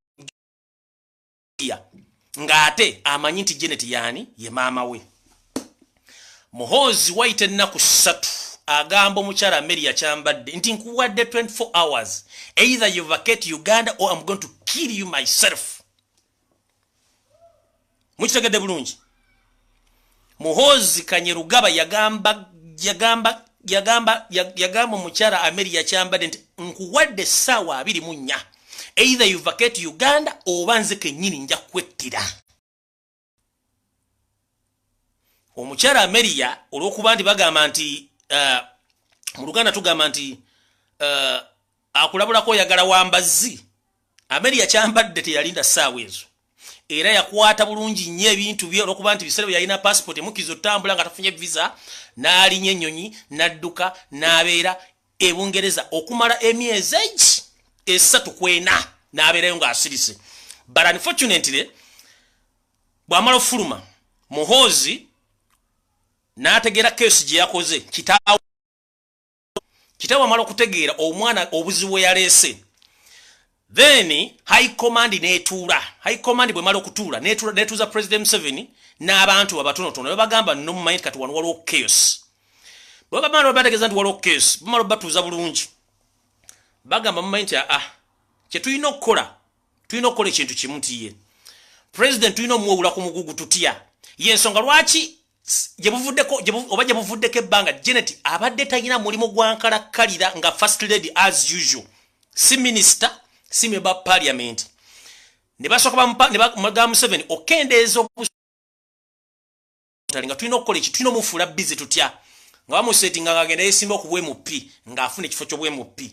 ng'ate amanyi nti Janet yaani ye maama we. Muhoozi wayita ennaku 3 Agamba omukyala Amelia Kyambadde nti, "Nkuwadde 24 hours, either you vacate Uganda or I'm going to kill you myself." Mukitegedde bulungi? Muhoozi Kainerugaba yagamba yagamba yagamba yagamba omukyala Amelia Kyambadde nti, "Nkuwadde essaawa 24, either you vacate Uganda oba nze kennyini nja kwettira." Omukyala Amelia, olw'okuba nti bagamba nti mu Luganda tugamba nti akulabulako oyagala wambazzi, Amelia Kyambadde teyalinda ssaawa ezo, era yakwata bulungi nnyo ebintu bye. Olwokuba nti biseera bye yalina passport emukkiriza otambula nga tafunye visa, n'alinya ennyonyi n'adduka n'abeera e Bungereza okumala emyezi egi 3 kwena, n'abeerayo ng'asirise. But unfortunately, bw'amala ofuluma, Muhoozi n'ategeera case gye yakoze. Kitaawe, kitaawe amala okutegeera omwana obuzibu bwe yaleese, then high command netuula. High command bwemala okutuula, netuuza President Museveni n'abantu abatonotono, ne bagamba, "Nomumanyi kati wano waliwo chaos." Bwe bamala bategeeza nti waliwo chaos, bamala batuuza bulungi, bagamba, "Mumanyi nti aa kyetulina okukola, tulina okukola ekintu kimu nti ye president tulina omuwewula ku mugugu." Tutya? Yensonga lwaki gyebuvuddeko oba gye buvuddeko ebbanga Janet abadde talina mulimu gwa nkalakkalira nga first lady as usual, si minister, si member parliament. Ne basooka ne bagamba Museveni okendeeza nga tulina okukola eki, tulina omufuula busy. Tutya? Nga bamusetinga nga agenda yesimba okuba MP, ng'afuna ekifo ky'obwa MP.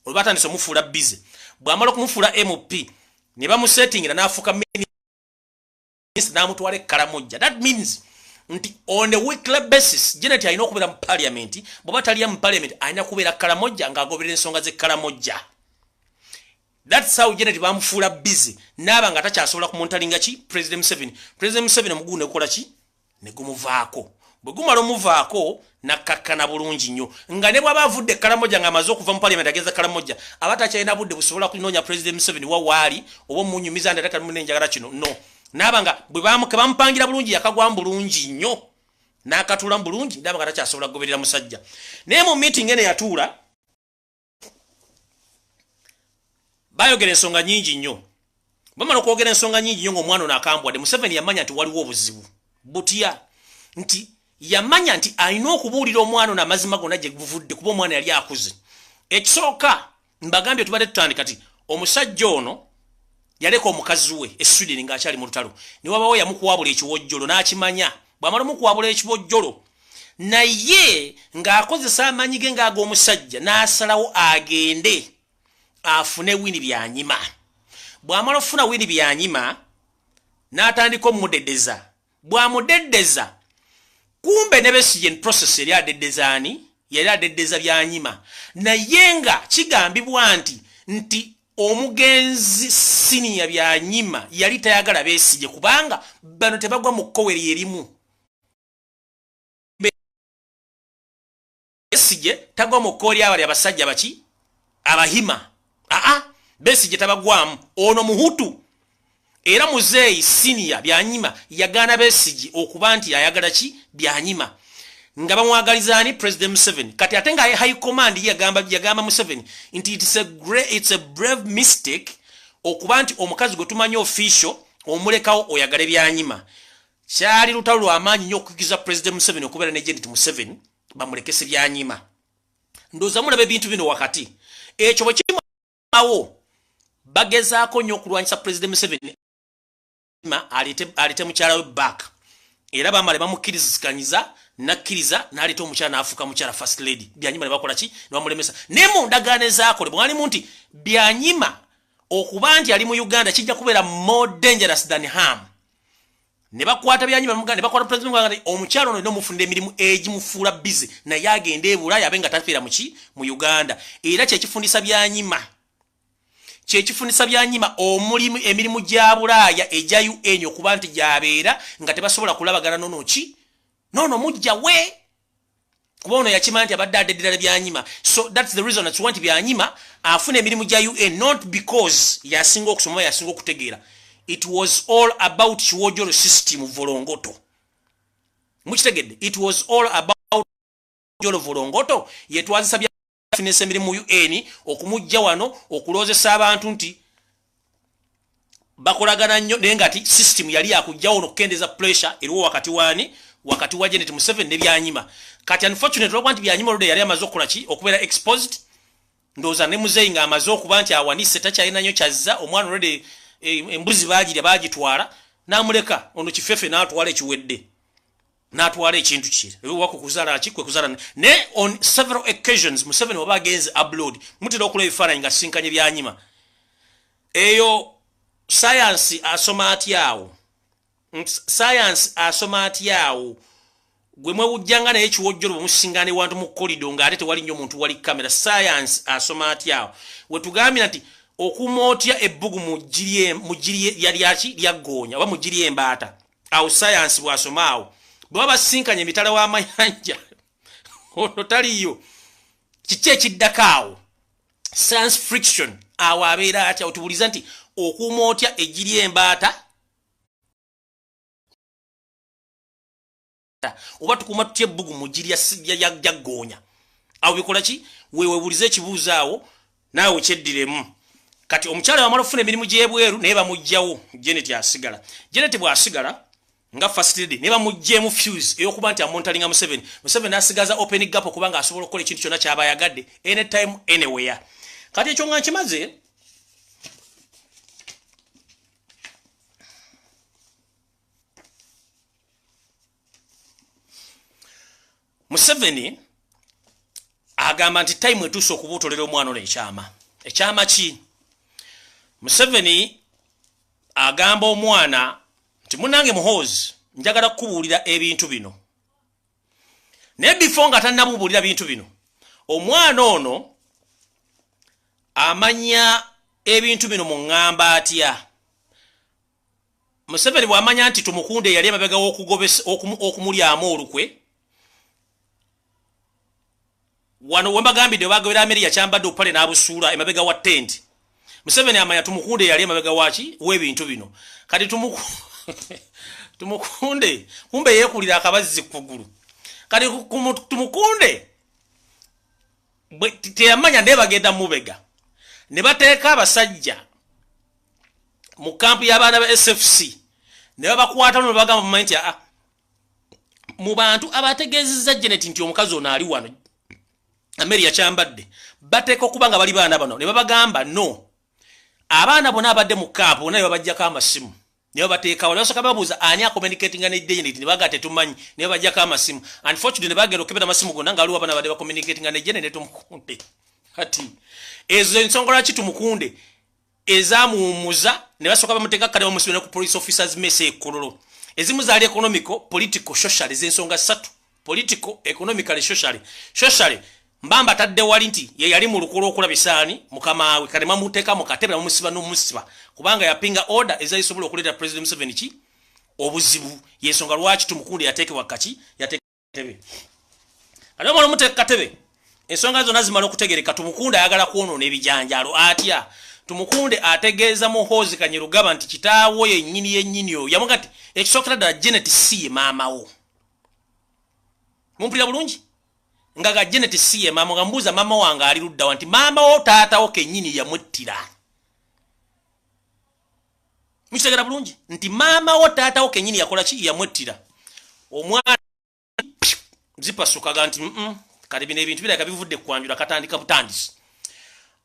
Olwo batandise omufuula busy. Bw'amala okumufuula MP, ne bamusetingira n'afuuka minisita, n'amutwala e Kalamojja. That means nti on a weekly basis Janet alina okubeera mu parliament. Bw'aba taliya mu parliament, alina kubeera Kalamojja ng'agoberera ensonga z'e Kalamojja. That's how Janet bamufuula busy, naaba nga takyasobola kumonitoringa ki President Museveni. President Museveni omugugu negukola ki? Ne gumuvaako. Bwe gumala omuvaako, nakkakkana bulungi nnyo, nga ne bw'aba avudde e Kalamoja, ng'amaze okuva mu parliament agenza Kalamoja, aba takyalina budde busobola kunoonya President Museveni wa waali oba omunyumiza nti ate munenjagala kino. No naaba nga bwe bamupangira bulungi, yakagwamu bulungi nnyo n'akatuulamu bulungi, naaba nga takyasobola kugoberera musajja. Naye mu meeting eno yatuula, bayogera ensonga nyingi nnyo. Bamala okwogera ensonga nyingi nnyo, ng'omwana ono akambwadde, Museveni yamanya nti waliwo obuzibu. Butya? Nti yamanya nti alina okubuulira omwana ono amazima gonna gye buvudde, kuba omwana yali akuze. Ekisooka, mbagambye tubadde tutandika ti omusajja ono yaleka omukazi we e Sweden ng'akyali mu lutalo, ne wabawo yamukuwabula ekiwojjolo, n'akimanya. Bw'amala omukuwabula ekiwojjolo, naye ng'akozesa amaanyi ge ng'ag'omusajja, n'asalawo agende afune Winnie Byanyima. Bw'amala okufuna Winnie Byanyima, n'atandika omumudeddeza. Bw'amudeddeza, kumbe ne Besigye process yali adeddeza ani? Yali adeddeza Byanyima. Naye nga kigambibwa nti omugenzi siniya Byanyima yali tayagala Besigye, kubanga bano tebagwa mu kkoweri erimu. Besigye tagwa mu kkowe lyabali abasajja baki Abahima. Aa, Besigye tabagwamu, ono Muhutu. Era muzeeyi siniya Byanyima yagaana Besigye okuba nti ayagala ki Byanyima, nga bamwagalizaani President Museveni. Kati ate nga high command yagamba Museveni nti it's a brave mistake okuba nti omukazi gwe tumanyi official omulekawo oyagale Byanyima. Kyali lutalo lwamaanyi nnyo okukiza President Museveni okubeera ne Janet Museveni, bamulekese Byanyima. Ndowooza mulaba ebintu bino wakati. Ekyo bwe kimawo, bagezaako nnyo okulwanyisa President Museveni aleete mukyala we back. Era bamala bamukkirizikanyiza, nakkiriza, n'aleeta omukyala, n'afuuka mukyala first lady. Byanyima ne bakola ki? Ne bamulemesa. Naye mu ndagaano ezaakolebwa mwalimu nti Byanyima okuba nti ali mu Uganda kijja kubeera more dangerous than harm. Ne bakwata Byanyima ne bakwata president nti omukyala ono olina omufunira emirimu egimufuula busy, naye agende e Bulaaya, abe nga tafiira muki mu Uganda. Era kyekifundisa Byanyima, kyekifundisa Byanyima omulimu, emirimu gya Bulaaya egya UN, okuba nti gyabeera nga tebasobola kulabagana nono ki nono mujja we, kuba ono yakimanya nti abadde adeddera Byanyima. So that's the reason atuwa nti Byanyima afuna emirimu gya UN, not because yasinga okusoma, yasinga okutegeera. It was all about kiwojolo system volongoto. Mukitegedde? It was all about Volongoto yetwazisa bya finance emirimu UN okumujja wano okuloozesa abantu nti bakolagana nnyo, naye nga ti system yali yakujjawo n'okukendeza pressure eriwo wakati wani, wakati wa Janet Museveni ne Byanyima. Kati unfortunately olwokuba nti Byanyima olwo yali amaze okukola ki, okubeera exposed, ndowooza ne muzeeyi ng'amaze okuba nti awanise takyalina nnyo kyazza, omwana olwedde embuzi baagirya baagitwala, n'amuleka ono kifefe n'atwala ekiwedde, n'atwala ekintu kye wako kuzaala ki, kwe kuzaala. Ne on several occasions Museveni waba agenze abroad mutera okulaba ebifaananyi nga sinkanye Byanyima. Eyo science asoma atyawo? Science asoma atyawo? Gwe mwewujjanga naye ekiwojjolo bwe musingana ewantu mu kolido ng'ate tewali nnyo muntu, wali kamera. Science asoma atyawo? Wetugambira nti okuuma otya ebbugu mu ggiri lyaki lyaggoonya oba mu ggiri embaata, awo science bw'asoma awo bwe baba basinkanye emitala w'amayanja ono taliyo, kiki ekiddako awo? Science friction awo abeera atya? Otubuuliza nti okuuma otya eggiri embaata oba tukuuma tutya ebbugu mu ggiri lyaggoonya, awo bikola ki? Weeweebuulize ekibuuzo awo naawe kyeddiremu. Kati omukyala wamala okufuna emirimu gy'ebweru naye bamuggyawo, Janet asigala. Janet bw'asigala nga first lady ne bamuggyemu fuse ey'okuba nti amonitoringa Museveni, Museveni asigaza open gap okubanga asobola okukola ekintu kyonna ky'aba ayagadde anytime anywhere. Kati ekyo nga nkimaze, Museveni agamba nti time etuuse okubuutolera omwana ono ekyama. Ekyama ki? Museveni agamba omwana nti munange Muhoozi, njagala kukubuulira ebintu bino, naye before nga tannabubuulira bintu bino, omwana ono amanya ebintu bino mu ŋŋamba atya? Museveni bw'amanya nti Tumukunde yali emabega okumulyamu olukwe wano wembagambidde bagobera Ameria kyambadde obupale n'abusuula emabega wa tenti, Museveni amanya Tumukunde yali emabega waki w'ebintu bino. Kati Tumukunde kumbe yeekulira akabazzi kugulu. Kati Tumukunde teyamanya naye bagenda mubega ne bateeka abasajja mu kampu y'abaana ba SFC ne babakwata ne bagamba mumanyi nti aa mu bantu abategeezezza Janet nti omukazi ono ali wano Ameria kyambadde bateeka okuba nga bali baana bano, ne babagamba no abaana bonna abadde mu kampu bonna ne babaggyako amasimu ne babateekawo, ne basooka babuuza ani acommunicatinga ne Janet, ne bagaa tetumanyi, ne babaggyako amasimu. Unfortunately ne bagenda okukebera amasimu gonna nga waliwo abaana abadde bacommunicatinga ne Janet ne Tumukunde. Kati ezo ensonga lwaki Tumukunde ezamuwummuza ne basooka bamuteeka kale bamusibe ne ku police officers mess e Kololo. Ezimu zaali economical, political, social, ez'ensonga ssatu: political, economically, socially. Socially mbamba tadde wali nti ye yali mu lukolo okulabisa ani mukama we, kale bamuteeka mu katebe bamusiba n'omusiba kubanga yapinga order ezayisobola okuleeta President Museveni ki obuzibu. Yensonga lwaki Tumukunde yateekebwa kaki yateekebe. Kati bamala omuteeka katebe, ensonga zonna zimala okutegereka. Tumukunde ayagala kwonoona ebijanjaalo atya? Tumukunde ategeeza Muhoozi Kanyerugaba nti kitaawo yennyini yennyini oyo yamuga nti ekisookera ddala Janet si ye maama wo. Mumpulira bulungi? Nga ga Janet si ye maama, nga mbuuza maama wange ali luddawa, nti maama wo taatawo kennyini yamuttira. Mukitegera bulungi nti maama wo taatawo kennyini yakola ki? Yamwettira. Omwana zipasukaga nti kati bino ebintu birabika bivudde kwanjula, katandika butandisi.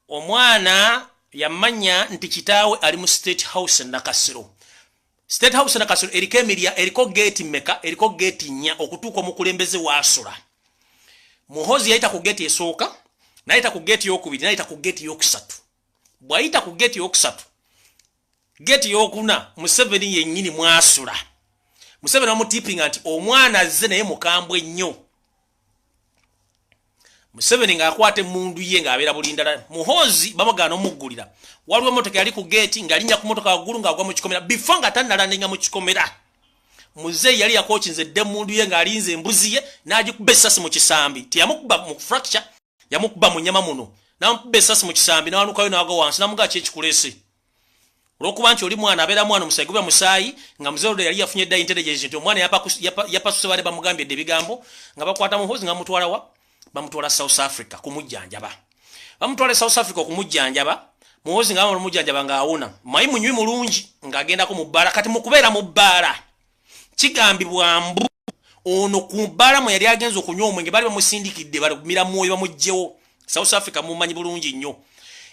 Omwana yamanya nti kitaawe ali mu State House Nakasero. State House Nakasero eriko emirya, eriko geeti meka? Eriko geeti nnya okutuuka omukulembeze waasula. Muhozi yayita ku geeti esooka, nayita ku geeti yokubiri, nayita ku geeti yokusatu. Bw'ayita ku geeti yokusatu, geeti yokuna Museveni yennyini mwasula. Museveni bamutipinga nti omwana azze naye mukambwe nnyo. Museveni ng'akwata emmundu ye ng'abeera bulindala. Muhoozi bamugaana omuggulira. Waliwo emotoka yali ku geeti, ng'alinnya ku motoka waggulu ng'agwa mu kikomera. Before nga tannalandinga mu kikomera, muzeeyi yali yakokinze dde emmundu ye ng'alinze embuzi ye, n'agikuba essasi mu kisambi. Teyamukuba mu fracture, yamukuba mu nnyama muno, n'amukuba essasi mu kisambi, n'awanukayo n'agwa wansi, n'amugaa ki ekikuleese? Olwokuba nti oli mwana abeera mwana, omusaayi guba musaayi, nga muzeeyi olwo yali yafunye dda intelligence nti omwana yapasuse, baali bamugambye dde ebigambo nga bakwata Muhoozi nga bamutwala wa Bamutwala South Africa kumujjanjaba. Bamutwala South Africa okumujjanjaba. Muhoozi nga bamujjanjaba ng'awona. Mayi munywi mulungi ng'agendako mu bbaala. Kati mu kubeera mu bbaala kigambibwa mbu ono ku bbaala mwe yali agenze okunywa omwenge baali bamusindikidde balumira mwoyo bamuggyewo. South Africa mumanyi bulungi nnyo.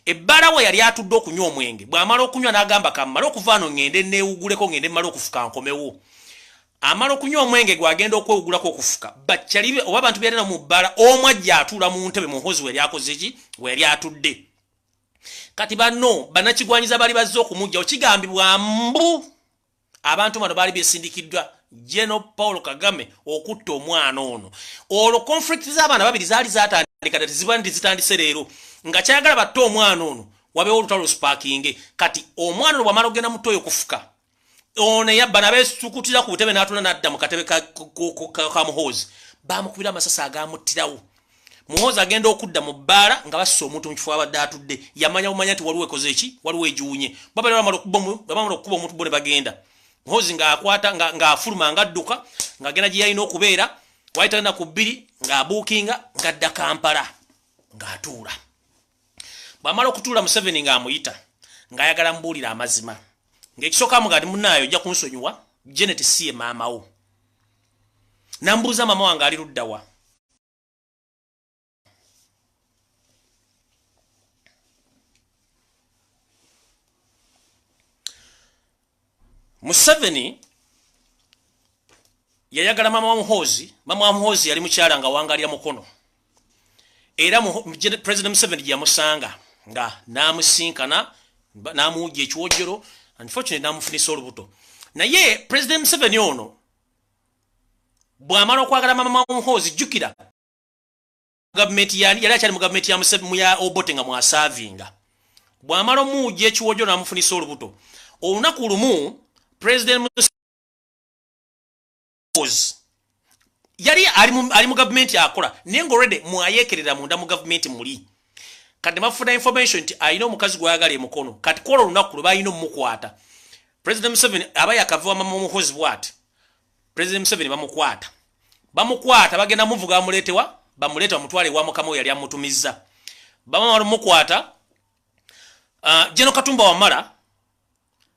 Ebbaala we yali atudde okunywa omwenge, bw'amala okunywa n'agamba kammale okuva ano ŋŋende neewuguleko, ŋŋende mmale okufuka nkomewo. Amala okunywa omwenge gwagenda okwewugulako okufuka, bakyali oba abantu byalina mu bbaala, omu ajja atuula mu ntebe Muhoozi we yali akoze ki, we yali atudde. Kati banno bannakigwanyiza baali bazze okumuggyawo. Kigambibwa mbu abantu bano baali besindikiddwa General Paul Kagame okutta omwana ono. Olwo conflict z'abaana babiri zaali zatandika dda, teziba nti zitandise leero, nga kyayagala batte omwana ono wabeewo olutalo lusparkinge. Kati omwana ono bw'amala okugenda mu ttooyi okufuka, ono eyabba nabeesukutira ku butebe n'atula n'adda mu katebe ka Muhoozi, baamukubira amasasi agaamuttirawo. Muhoozi agenda okudda mu bbaala nga bassa omuntu mu kifo abadde atudde, yamanya bumanya nti waliwo ekoze ki, waliwo egiwunye. Babalira bamala okukuba omuntu bo ne bagenda. Muhoozi ng'akwata ng'afuluma ng'adduka ng'agenda gye yalina okubeera, wayita ennaku 2 ng'abuukinga ng'adda Kampala ng'atuula. Bw'amala okutuula Museveni ng'amuyita ng'ayagala mubuulira amazima. Ng'ekisooka amugamba nti munnaayo ojja kunsonyiwa, Janet si ye maama wo. Nambuuza maama wange ali ludda wa? Museveni yayagala mama wa Muhoozi. Mama wa Muhoozi yali mukyala nga wangalira mukono, era President Museveni gye yamusanga nga n'amusinkana n'amuwujja ekiwojjolo, unfortunately n'amufunisa olubuto. Naye President Museveni ono bw'amala okwagala mama wa Muhoozi, jjukira gavumenti yali akyali mu gavumenti ya Museveni ya Obote nga mwasaavinga. Bw'amala omuwujja ekiwojjolo n'amufunisa olubuto, olunaku lumu President Muhoozi yali ali mu gavumenti akola, naye nga already mwayeekerera munda mu gavumenti muli. Kati bafuna information nti alina omukazi gw'ayagala emukono. Kati kwolwo olunaku lwe balina omukwata, President Museveni aba yakava wa mama Muhoozi bw'ati, President Museveni bamukwata, bamukwata bagenda muvuga bamuleetewa, bamuleeta bamutwale ewa mukama we yali amutumizza. Bamala omukwata, General Katumba Wamala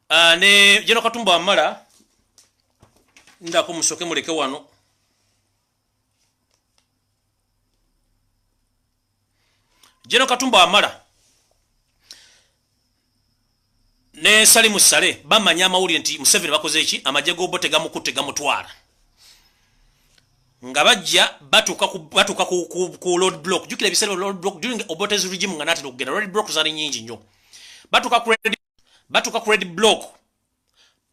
ne General Katumba Wamala ndako musoke muleke wano. General Katumba Wamala ne Salimu Saleh bamanya amawulire nti Museveni bakoze ki, amagye g'Obote gamukutte gamutwala. Nga bajja batuuka ku road block. Jjukira ebiseera road block during Obote's regime nga naatera okugenda, road block zaali nnyingi nnyo. Batuuka ku red block,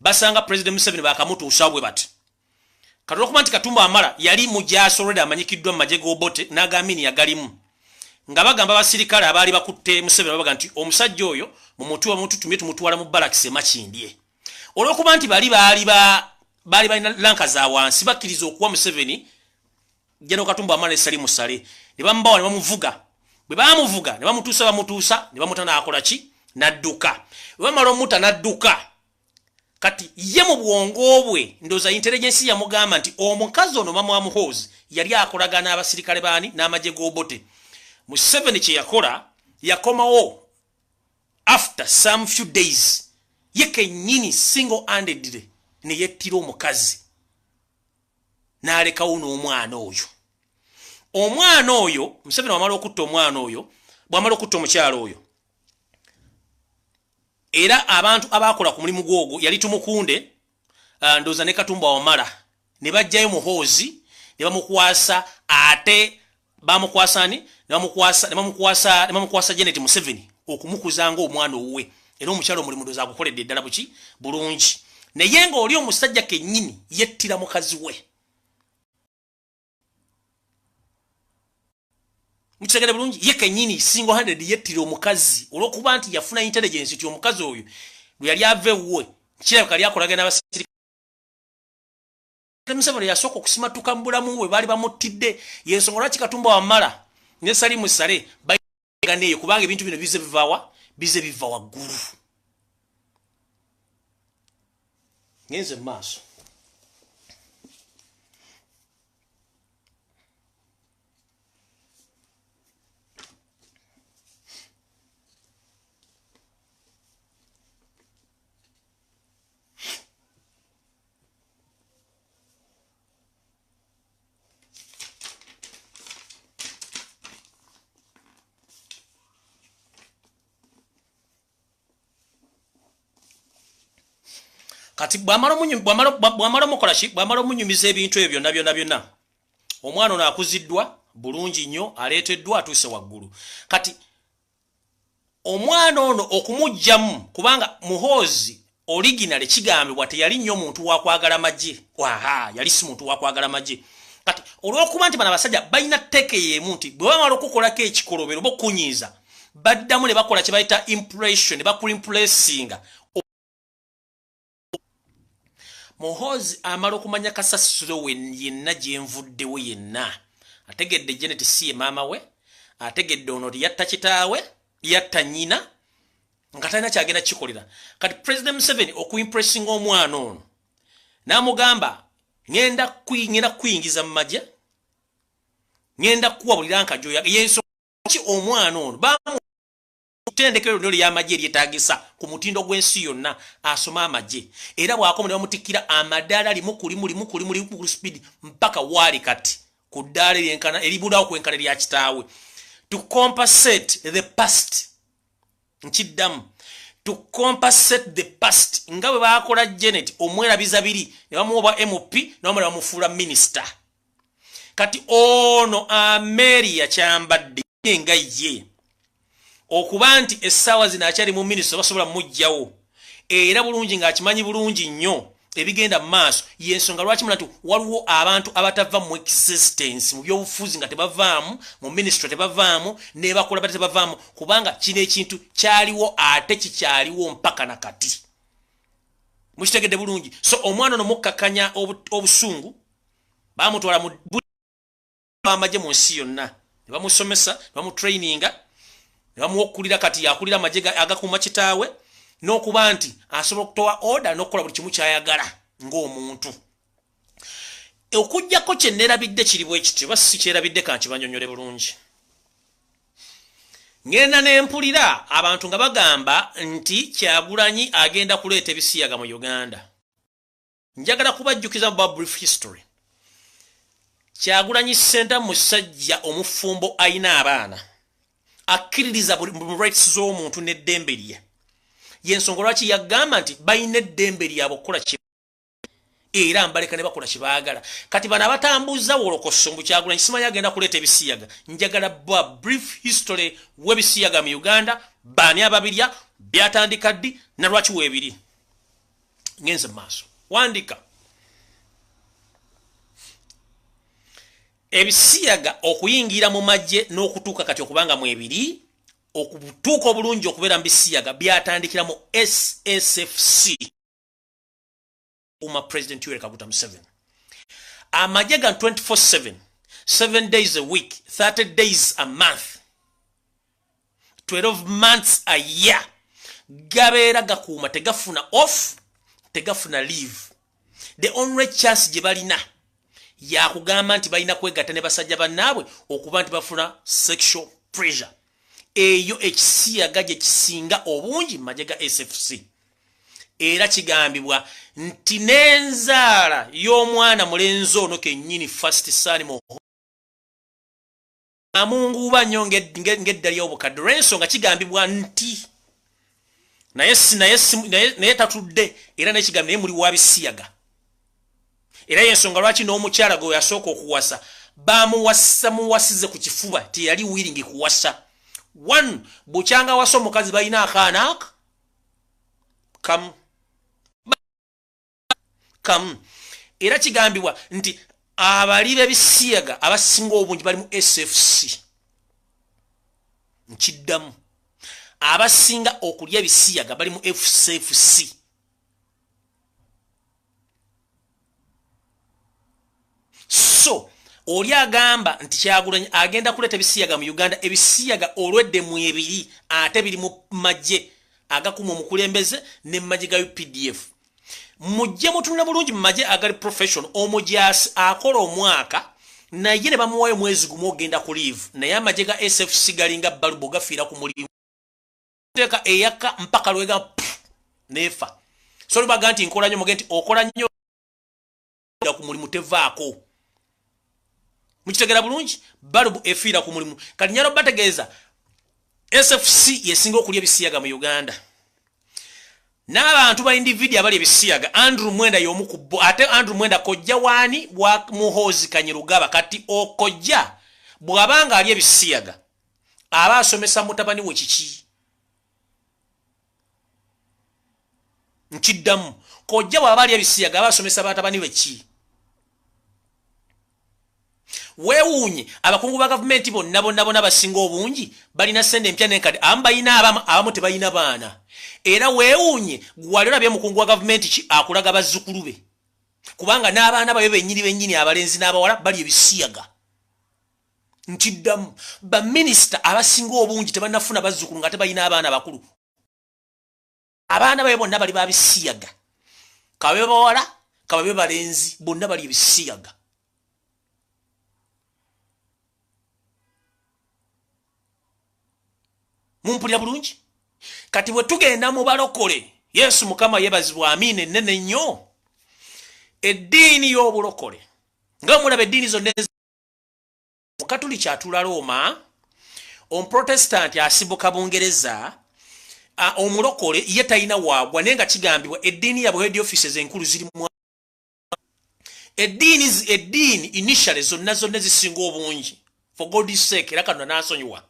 basanga President Museveni bakamutuusa bwe bati. Kati olwokuba nti Katumba Wamala yali mujaasi already amanyikiddwa mu magye g'Obote n'Agamini yagalimu, nga bagamba abasirikale abaali bakutte Museveni, babaga nti omusajja oyo mumutuwe bamututumye tumutwala mu barracks e Makindye. Olwokuba nti bali baali balina lanka za wansi, bakkiriza okuwa Museveni General Katumba Wamala ne Salimu Saleh, ne bamubawa ne bamuvuga. Bwe bamuvuga ne bamutuusa bamutuusa ne bamuta n'akola ki, n'adduka. Bwe bamala omuta n'adduka. Kati ye mu bwongo bwe ndowooza intelligence yamugamba nti omukazi ono mama wa Muhoozi yali akolagana abasirikale baani n'amagye g'Obote. Museveni kye yakola, yakomawo after some few days ye kennyini single handedly ne yettira omukazi n'alekawo n'omwana oyo. Omwana oyo Museveni wamala okutta omwana oyo, bw'amala okutta omukyala oyo, era abantu abaakola ku mulimu gwogwo yali Tumukunde, ndowooza ne Katumba Wamala, ne bajjayo Muhoozi ne bamukwasa. Ate bamukwasa ani? Ne bamukwasa Janet Museveni okumukuza ng'omwana owuwe. Era omukyala omulimu ndowooza agukoledde ddala buki bulungi, naye ng'oli omusajja kennyini yettira mukazi we. Mukitegere bulungi, ye kennyini single handed yettira omukazi olw'okuba nti yafuna intelligence nti omukazi oyo lwe yali ava ewuwe kirabika yali akolagana n'abasirikale. Museveni yasooka okusimatuka mu bulamu bwe baali bamuttidde. Yensonga lwaki Katumba Wamala ne Salimu Saleh bagana eyo, kubanga ebintu bino bize bivawa, bize biva waggulu. Ngenze mu maaso. Kati bwamala omukola ki, bwamala omunyumiza ebintu ebyo byonna byonna byonna, omwana ono akuziddwa bulungi nnyo, aleeteddwa, atuuse waggulu. Kati omwana ono okumuggyamu, kubanga Muhoozi original kigambibwa teyali nnyo muntu wa kwagala magye, aha, yali si muntu wa kwagala magye. Kati olw'okuba nti bano abasajja balina tteeke y'emu nti bwe bamala okukolako ekikolobero oba okunyiiza, baddamu ne bakola kye bayita impression, ne bakuimpressinga. Muhoozi amala okumanya kasasiro we yenna gyenvuddewo yenna, ategedde Janet si ye maama we, ategedde ono yatta kitaawe, yatta nnyina, nga talina kyagenda kikolera. Kati President Museveni okuimpressinga omwana ono n'amugamba, ŋŋenda kuyingiza mu magye, ŋŋenda kuwabulira nkajoya. Yensonga ki omwana ono bamutendekero lyonna ly'amagye eryetaagisa ku mutindo gw'ensi yonna, asoma amagye, era bw'akoma ne bamutikkira amadaala limu ku limu, limu ku limu, limu ku speed, mpaka waali kati ku ddaala eryenkana eribulawo kwenkana erya kitaawe, to compensate the past. Nkiddamu, to compensate the past, nga bwe baakola Janet omwerabiza biri ne bamuwa bwa MP ne bamala bamufuula minisita. Kati ono Ameria Kyambadde nga ye okuba nti essaawa zino akyali mu minisita, basobola mumuggyawo, era bulungi ng'akimanyi bulungi nnyo ebigenda mu maaso. Yensonga lwaki mula nti waliwo abantu abatava mu existence mu byobufuzi nga tebavaamu, mu ministry tebavaamu, nebakola bata tebavaamu, kubanga kino ekintu kyaliwo ate kikyaliwo mpaka na kati. Mukitegedde bulungi? So omwana ono mukkakanya obusungu, bamutwala mu amagye mu nsi yonna ne bamusomesa, ne bamutraininga, ne bamuwa okukulira. Kati yakulira amagye agakuuma kitaawe, n'okuba nti asobola okutowa order n'okukola buli kimu kyayagala ng'omuntu. Okugjako kye neerabidde kiri bwe kiti, oba si kyerabidde, kankibanyonyole bulungi. Ŋŋenda ne mpulira abantu nga bagamba nti Kyagulanyi agenda kuleeta ebisiyaga mu Uganda. Njagala kubajjukiza mu brief history. Kyagulanyi Ssentamu musajja omufumbo, ayina abaana, akkiririza mu rights z'omuntu n'eddembe lye. Yensonga lwaki yagamba nti balina eddembe lyabwe okukola, era mbaleka ne bakola kyebaagala. Kati bano abatambuza wolokoso mbu Kyagulanyi simanyi agenda kuleeta ebisiyaga, njagala bwa brief history w'ebisiyaga mu Uganda, baani ababirya, byatandika ddi, na lwaki weebiri. Ngenze mu maaso, wandika ebisiyaga okuyingira mu magye n'okutuuka kati okubanga mwebiri, okutuuka obulungi okubeera mu bisiyaga byatandikira mu SSFC uma President Yoweri Kaguta Museveni. Amagye ga 24/7, 7 days a week, 30 days a month, 12 months a year, gabeera gakuuma, tegafuna off, tegafuna leave. The only chance gye balina yakugamba nti balina kwegatta ne basajja bannaabwe okuba nti bafuna sexual pressure. Eyo ekisiyaga gye kisinga obungi mu magye ga SFC. Era kigambibwa nti n'enzaala y'omwana mulenzi ono kennyini, first son, mu amunguuba nnyo ng'edda ly'obukadde, olw'ensonga kigambibwa nti naye tatudde, era nekigambo naye muli wa bisiyaga. Era yensonga lwaki n'omukyala gwe yasooka okuwasa bamuwasa muwasize ku kifuba, teyali willing kuwasa. One, bukyanga wasa omukazi balina akaana aka kamu kamu. Era kigambibwa nti abali b'ebisiyaga abasinga obungi bali mu SFC. Nkiddamu, abasinga okulya ebisiyaga bali mu SFC. So oli agamba nti Kyagulanyi agenda kuleeta ebisiyaga mu Uganda, ebisiyaga olwedde mu ebiri ate biri mu magye agakuma omukulembeze ne magye ga UPDF. Mujje mutunula bulungi mu magye agali professional, omujaasi akola omwaka naye ne bamuwayo mwezi gumu ogenda ku leave, naye amagye ga SFC galinga balubo, gafiira ku mulimu, teeka eyaka mpaka lwega nefa. So lubaga nti nkola nnyo, muge nti okola nnyo ku mulimu tevaako. Mukitegera bulungi? Balubu efiira ku mulimu. Kati nyalo bategeeza SFC yesinga okulya ebisiyaga mu Uganda. N'abantu ba individual abali ebisiyaga, Andrew Mwenda y'omu ku bo. Ate Andrew Mwenda kojja waani? Wa Muhoozi Kanyirugaba. Kati okojja bw'abanga ali ebisiyaga, aba asomesa mutabani we kiki? Nkiddamu, kojja bw'aba ali ebisiyaga, aba asomesa batabani be ki? Weewuunye abakungu ba gavumenti bonna bonna bonna basinga obungi balina sente empya n'enkadde. Abamu balina, abamu tebalina baana. Era weewuunye, gwali olabye mukungu wa gavumenti ki akulaga bazzukulu be? Kubanga n'abaana babe bennyini bennyini, abalenzi n'abawala, bali ebisiyaga. Nkiddamu, baminisita abasinga obungi tebannafuna bazzukulu nga tebalina abaana bakulu. Abaana babe bonna bali babisiyaga, kababe bawala kababe balenzi, bonna bali ebisiyaga. Mumpulira bulungi? Kati bwe tugenda mu balokole, Yesu Mukama yebazibwa, amiina ennene nnyo. Eddiini y'obulokole, nga mulaba eddiini zonna, Mukatuliki atula Rooma, Omuprotestanti asibuka Bungereza, omulokole ye talina waagwa. Naye nga kigambibwa eddiini yabwe head offices enkulu ziri mu eddiini initially zonna zonna zisinga obungi. For God's sake, era Katonda n'asonyiwa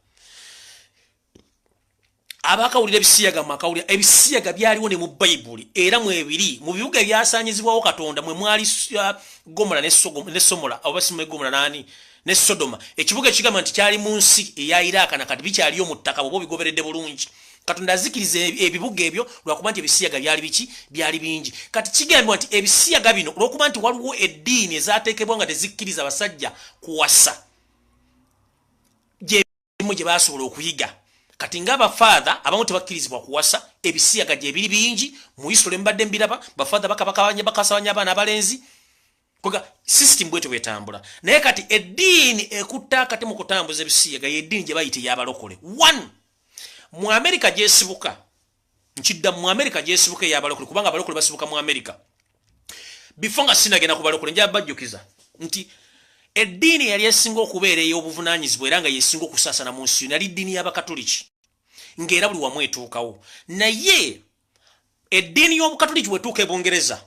abakawulira ebisiyaga. Mwakawulira ebisiyaga byaliwo ne mu Bayibuli, era mwebiri mu bibuga ebyasanyizibwawo Katonda, mwe mwali Gomola ne Somola, oba simwe Gomola nani ne Sodoma, ekibuga ekigamba nti kyali mu nsi eya Iraaka, nakati bikyaliyo mu ttaka bwoba obigoberedde bulungi. Katonda azikiriza ebibuga ebyo lwakuba nti ebisiyaga byali biki? Byali bingi. Kati kigambibwa nti ebisiyaga bino, olwokuba nti waliwo eddiini ezateekebwa nga tezikkiriza basajja kuwasa, gyemu gye basobola okuyiga. Kati ng'abafaatha abamu tebakkirizibwa kuwasa, ebisiyaga gye biri bingi. Mu history mbadde mbiraba, bafaatha bakabakabanya, bakasabanya abaana abalenzi. Kwega system bwetyo bwetambula. Naye kati eddiini ekutta akati mu kutambuza ebisiyaga yeddiini gye bayita ey'abalokole. One, mu Amerika gyesibuka. Nkidda, mu Amerika gyesibuka ey'abalokole, kubanga abalokole basibuka mu Amerika. Before nga sinagenda ku balokole, njaba bajjukiza nti eddiini yali esinga okubeera ey'obuvunaanyizibwa era nga yesinga okusaasana mu nsi yonna yali ddiini y'Abakatuliki, ng'era buli wamu etuukawo. Naye eddiini y'Obukatuliki bwetuuka e Bungereza,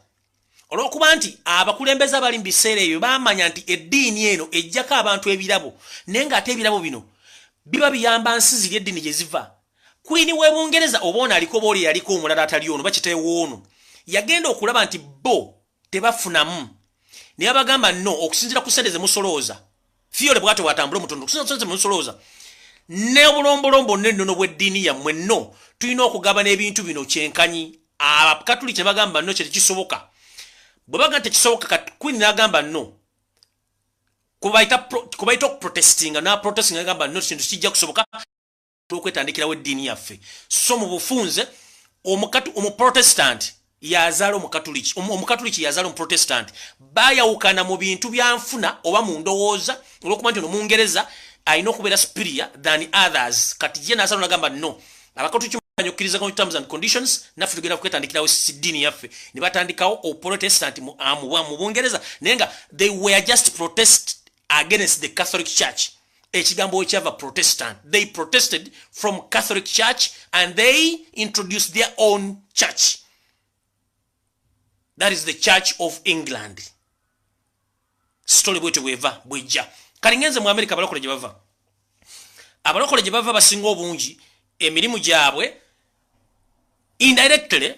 olw'okuba nti abakulembeze abali mu biseera ebyo baamanya nti eddiini eno ejjako abantu ebirabo, naye ng'ate ebirabo bino biba biyamba nsi ziri eddiini gye ziva, Queen w'e Bungereza, oba ono aliko oba oli yaliko omulala atali ono bakiteewa ono, yagenda okulaba nti bo tebafunamu, naye abagamba no okusinziira ku sente zemusolooza, fiyole bwatyo bwatambula omutono, okusinziira ku sente zemusolooza n'obulombolombo n'ennono bw'eddiini yammwe, no tulina okugabana ebintu bino kyenkanyi. Abakatuliki ne bagamba no, kye tekisoboka. Bwe bagamba tekisoboka, kati queen n'agamba no, kubayita okuprotestinga, n'aprotestinga, agamba no, kintu kijja kusoboka okwetandikirawo eddiini yaffe. So mu bufunze, Omuprotestant yazaala Omukatuliki, Omukatuliki yazaala Omuprotestant. Bayawukana mu bintu byanfuna oba mu ndowooza, olwokuba nti ono Mungereza alina okubeera superior than others. Kati ye nasala nagamba no, Abakatuliki okkiriza ku terms and conditions, naffe tugenda kwetandikirawo ddiini yaffe. Ne batandikawo Oprotestant mu Bungereza, naye nga they were just protest against the Catholic Church. Ekigambo wekyava Protestant, they protested from Catholic Church and they introduced their own church, that is the Church of England. Story bwetyo bweva bwejja. Kali ngenze mu America, abalokole gye bava, abalokole gye bava basinga obungi emirimu gyabwe indirectly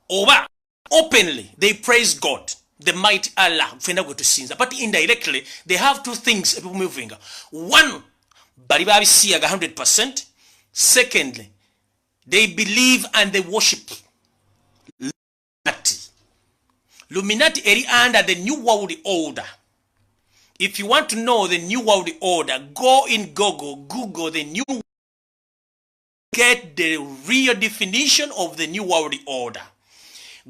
oba openly they praise God the mighty Allah, fena gwe tusinza, but indirectly they have two things moving. One, bali babisiyaga 100%. Secondly, they believe and they worship Illuminati. Illuminati eri under the New World Order. If you want to know the New World Order, go in Google, google the new, get the real definition of the New World Order.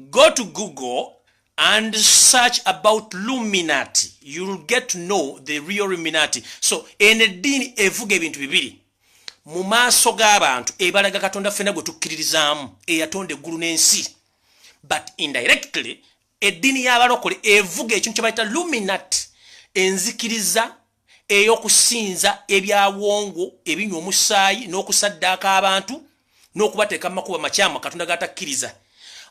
Go to Google and search about Illuminati, you'll get to know the real Illuminati. So eno eddiini evuga ebintu bibiri. Mu maaso g'abantu ebalaga Katonda ffena gwe tukkiririzaamu eyatonda eggulu n'ensi, but indirectly eddiini y'abalokole evuga ekintu kye bayita Illuminati, enzikiriza ey'okusinza ebyawongo ebinywa omusaayi n'okusaddaaka abantu n'okubateeka mu makubo makyamu Katonda gatakkiriza.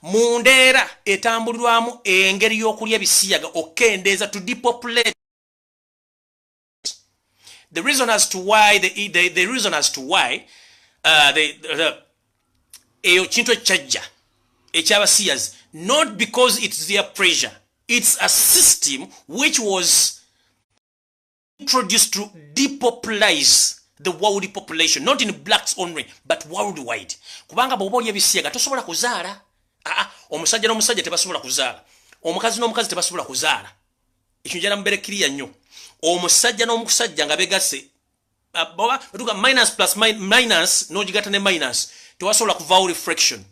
Mu ndeera etambulirwamu engeri y'okulya ebisiyaga okendeeza, to depopulate. The reason as to why the reason as to why the eyo kintu ekyajja ekyabasiyazi, not because it's their pressure, it's a system which was introduced to depopulize the world population, not in blacks only but worldwide. Kubanga bw'oba olya ebisiyaga tosobola kuzaala. Aa, omusajja n'omusajja tebasobola kuzaala, omukazi n'omukazi tebasobola kuzaala. Ekyo njala mubeere kiriya nnyo. Omusajja n'omusajja nga begasse, batuga minus plus minus, n'ogigatta ne minus, tewasobola kuvaawo reflection.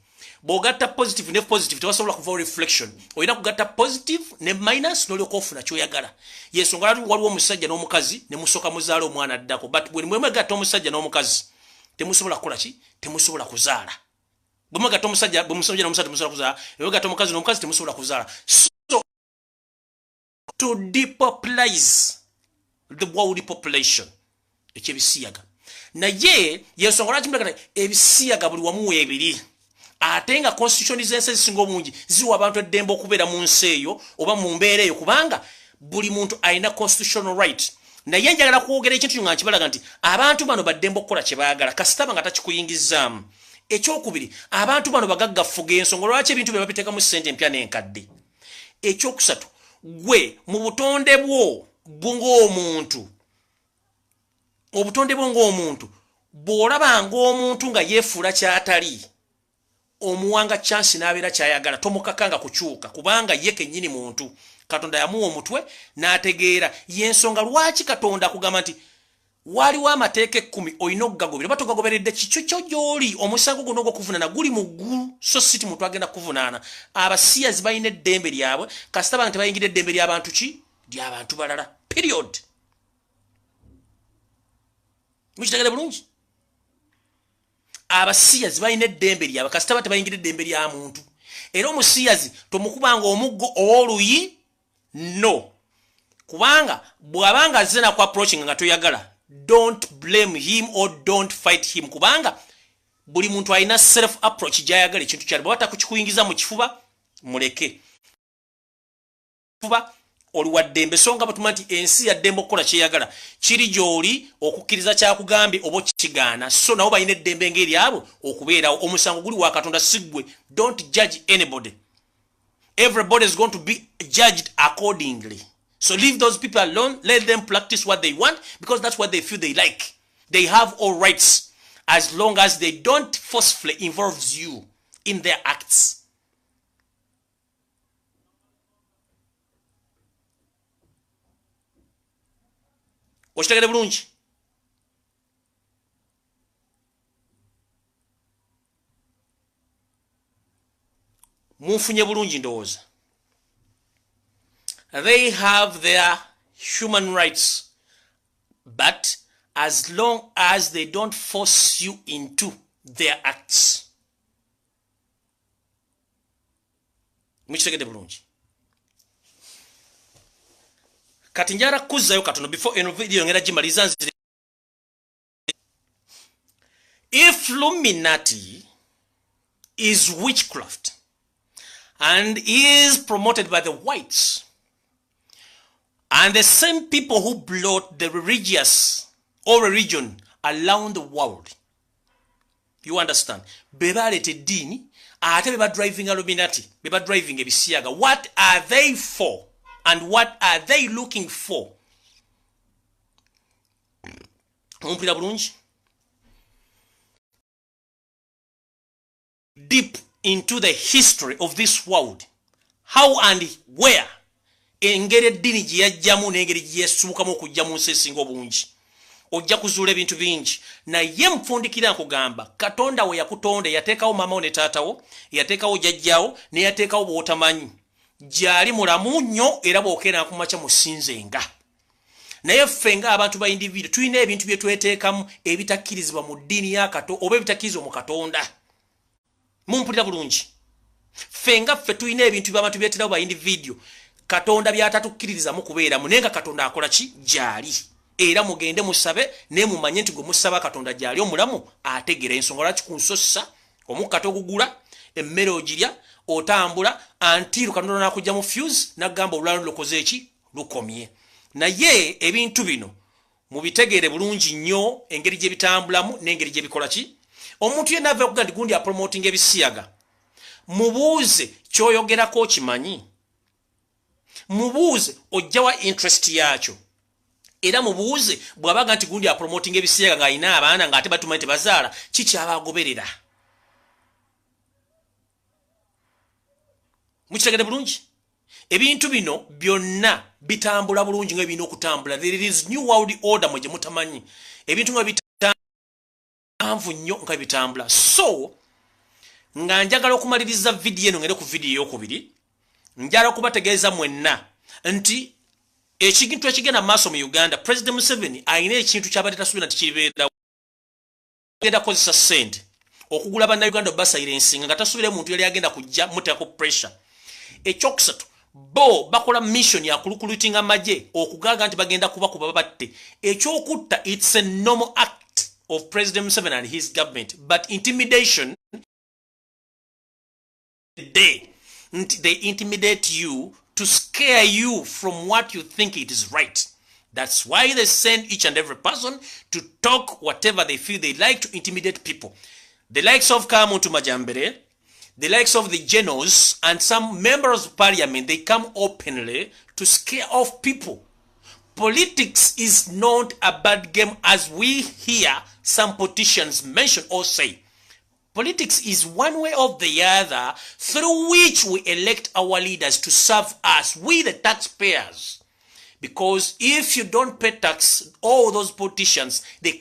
Bw'ogatta positive ne positive, tewasobola kuvaawo reflection. Olina kugatta positive ne minus n'olyoka ofuna ky'oyagala. Yensonga lwaki waliwo omusajja n'omukazi ne musooka muzaala omwana addako. But bwe mwegatta omusajja n'omukazi, temusobola kukola ki? Temusobola kuzaala. Bwe mwegatta omusajja, bwe musajja n'omusajja, temusobola kuzaala. Bwe mwegatta omukazi n'omukazi, temusobola kuzaala. So to depopulize the world population, ekyebisiyaga. Naye yensonga lwaki mulagala ebisiyaga buli wamu weebiri, ate nga constitution z'ensi ezisinga obungi ziwa abantu eddembe okubeera mu nsi eyo oba mu mbeera eyo, kubanga buli muntu alina constitutional right. Naye njagala kwogera ekintu nga nkibalaga nti abantu bano baddembe okukola kye baagala, kasitaba nga takikuyingizaamu. Ekyokubiri, abantu bano bagaggafuga, ensonga lwaki ebintu bye babiteekamu ssente empya n'enkadde. Ekyokusatu, gwe mu butonde bwo ng'omuntu, obutonde bwo ng'omuntu, bw'olaba ng'omuntu nga yeefuula ky'atali, omuwanga chance n'abeera kyayagala, tomukakanga kukyuka, kubanga ye kennyini muntu. Katonda yamuwa omutwe n'ategeera. Yensonga lwaki Katonda akugamba nti waliwo amateeka 10, olina okugagobera. Oba togagoberedde, kikyo kyo gy'oli. Omusango guno ogw'okuvunaana guli mu ggulu, so si ti muntu agenda kuvunaana. Abasiyazi balina eddembe lyabwe, kasita banga tebayingira eddembe ly'abantu ki, ly'abantu balala, period. Mukitegere bulungi. Abasiyazi balina eddembe lyabwe, kasita ba tebayingira eddembe lya muntu. Era omusiyazi tomukubanga omuggo ow'oluyi, no, kubanga bw'abanga azze naku approaching nga toyagala, don't blame him or don't fight him, kubanga buli muntu alina self approach gy'ayagala ekintu kyali. Bw'aba takukikuyingiza mu kifuba, muleke fuba, oli wa ddembe. So nga batuma nti ensi ya ddembe okukola kyeyagala, kiri gy'oli okukkiriza kyakugambye oba okikigaana. So nabo balina eddembe ng'eryabwe okubeerawo. Omusango guli wa Katonda, si ggwe. Don't judge anybody. Everybody is going to be judged accordingly. So leave those people alone. Let them practice what they want, because that's what they feel they like. They have all rights as long as they don't forcefully involve you in their acts. Okitegere bulungi. Munfunye bulungi ndowooza. They have their human rights, but as long as they don't force you into their acts. Mukitegedde bulungi. Kati njala kuzzayo katono before eno video ngenda gimaliza nzire. If Illuminati is witchcraft and is promoted by the whites and the same people who brought the religious or religion around the world, you understand, be baleeta eddiini, ate be badriving Illuminati, be badriving ebisiyaga, what are they for and what are they looking for? Ompulira bulungi. Deep into the history of this world, how and where, engeri eddiini gye yajjamu n'engeri gye yesuukamu okujja mu nsi esinga obungi, ojja kuzuula ebintu bingi. Naye nfundikira nkugamba, Katonda we yakutonda, yateekawo maama wo ne taatawo, yateekawo jjajjaawo, ne yateekawo bw'otamanyi. Gyali mulamu nnyo, era bw'okeera kumakya musinzenga. Naye ffe ng'abantu ba individual tulina ebintu bye tweteekamu ebitakkirizibwa mu ddiini ya Kato oba ebitakkirizibwa mu Katonda. Mumpulira bulungi. Ffe nga ffe tulina ebintu by'abantu byeterawo ba individual, Katonda byatatukkiririzamu kubeeramu. Naye nga Katonda akola ki? Gyali. Era mugende musabe, naye mumanye nti gwe musaba Katonda gyali omulamu, ategera. Ensonga lwaki ku nsossa omukka togugula, emmere ogirya, Otambula until Katonda nakujja mu fuse, nagamba olwalo lukoze eki, lukomye. Naye ebintu bino mubitegeere bulungi nnyo, engeri gye bitambulamu n'engeri gye bikola ki. Omuntu yenna ava okuga nti gundi apromoting ebisiyaga, mubuuze ky'oyogerako okimanyi, mubuuze ojjawa interest yakyo, era mubuuze bw'abaga nti gundi apromoting ebisiyaga ng'alina abaana ng'ate batumanyi tebazaala, kikyabagoberera. Mukitegere bulungi, ebintu bino byonna bitambula bulungi nga birina okutambula. There is new world order mwe gye mutamanyi. Ebintu nga bitanvu nnyo nga bitambula. So nga njagala okumaliriza vidiyo eno, ngende ku vidiyo eyokubiri, njala okubategeeza mwenna nti ekintu ekigenda mu maaso mu Uganda, President Museveni alina ekintu kyabadde tasuubira nti kiribeerawo. Agenda kukozesa ssente okugula bannayuganda obasayira ensinga nga tasuubira muntu yali agenda kujja muteekako pressure. Ekyokusatu, bo bakola mission ya kurecruitinga amagye okugaga nti bagenda kubakuba babatte. Ekyokutta, it's a normal act of President Museveni and his government, but intimidation day nti they intimidate you to scare you from what you think it is right. That's why they send each and every person to talk whatever they feel they like to intimidate people. The likes of Kamuntu Majambere, the likes of the generals and some members of parliament, they come openly to scare off people. Politics is not a bad game as we hear some politicians mention or say. Politics is one way or the other through which we elect our leaders to serve us, we the taxpayers. Because if you don't pay tax, all those politicians, they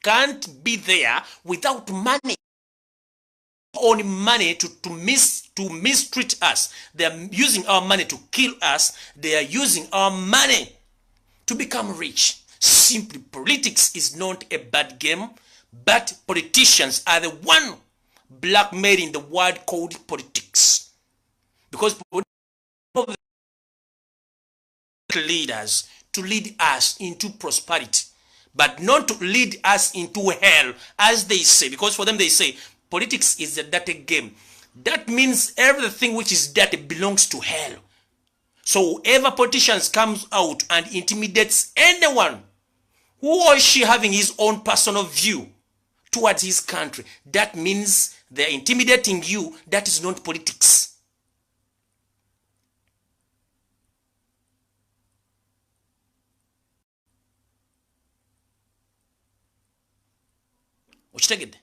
can't be there without money. Own money to mistreat us. They are using our money to kill us. They are using our money to become rich. Simply, politics is not a bad game, but politicians are the one blackmailing the word called politics. Because leaders to lead us into prosperity, but not to lead us into hell, as they say. Because for them, they say politics is a dirty game. That means everything which is dirty belongs to hell. So whoever politicians comes out and intimidates anyone who or she having his own personal view towards his country, that means they're intimidating you. That is not politics. Okitegedde?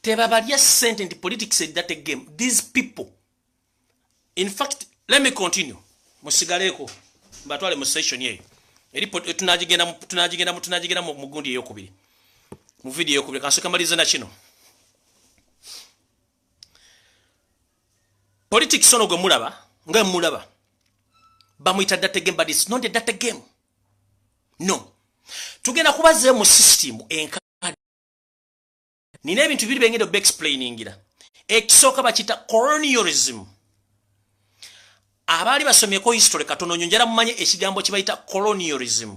Tebabalya ssente nti politics is that a game. These people, in fact, let me continue. Musigaleeko, mbatwale mu session eyo eri tunagigenda mu gundi eyokubiri, mu video eyokubiri. Kansooke malirize na kino. Politics ono gwe mulaba nga mulaba bamuyita dirty game, but it's not a dirty game. No, tugenda kubazeeyo mu system enkadde. Nina ebintu biri bengenda obaexplainingira. Ekisooka bakiyita colonialism. Abaali basomyeko history katono nyonjera mumanye ekigambo kye bayita colonialism.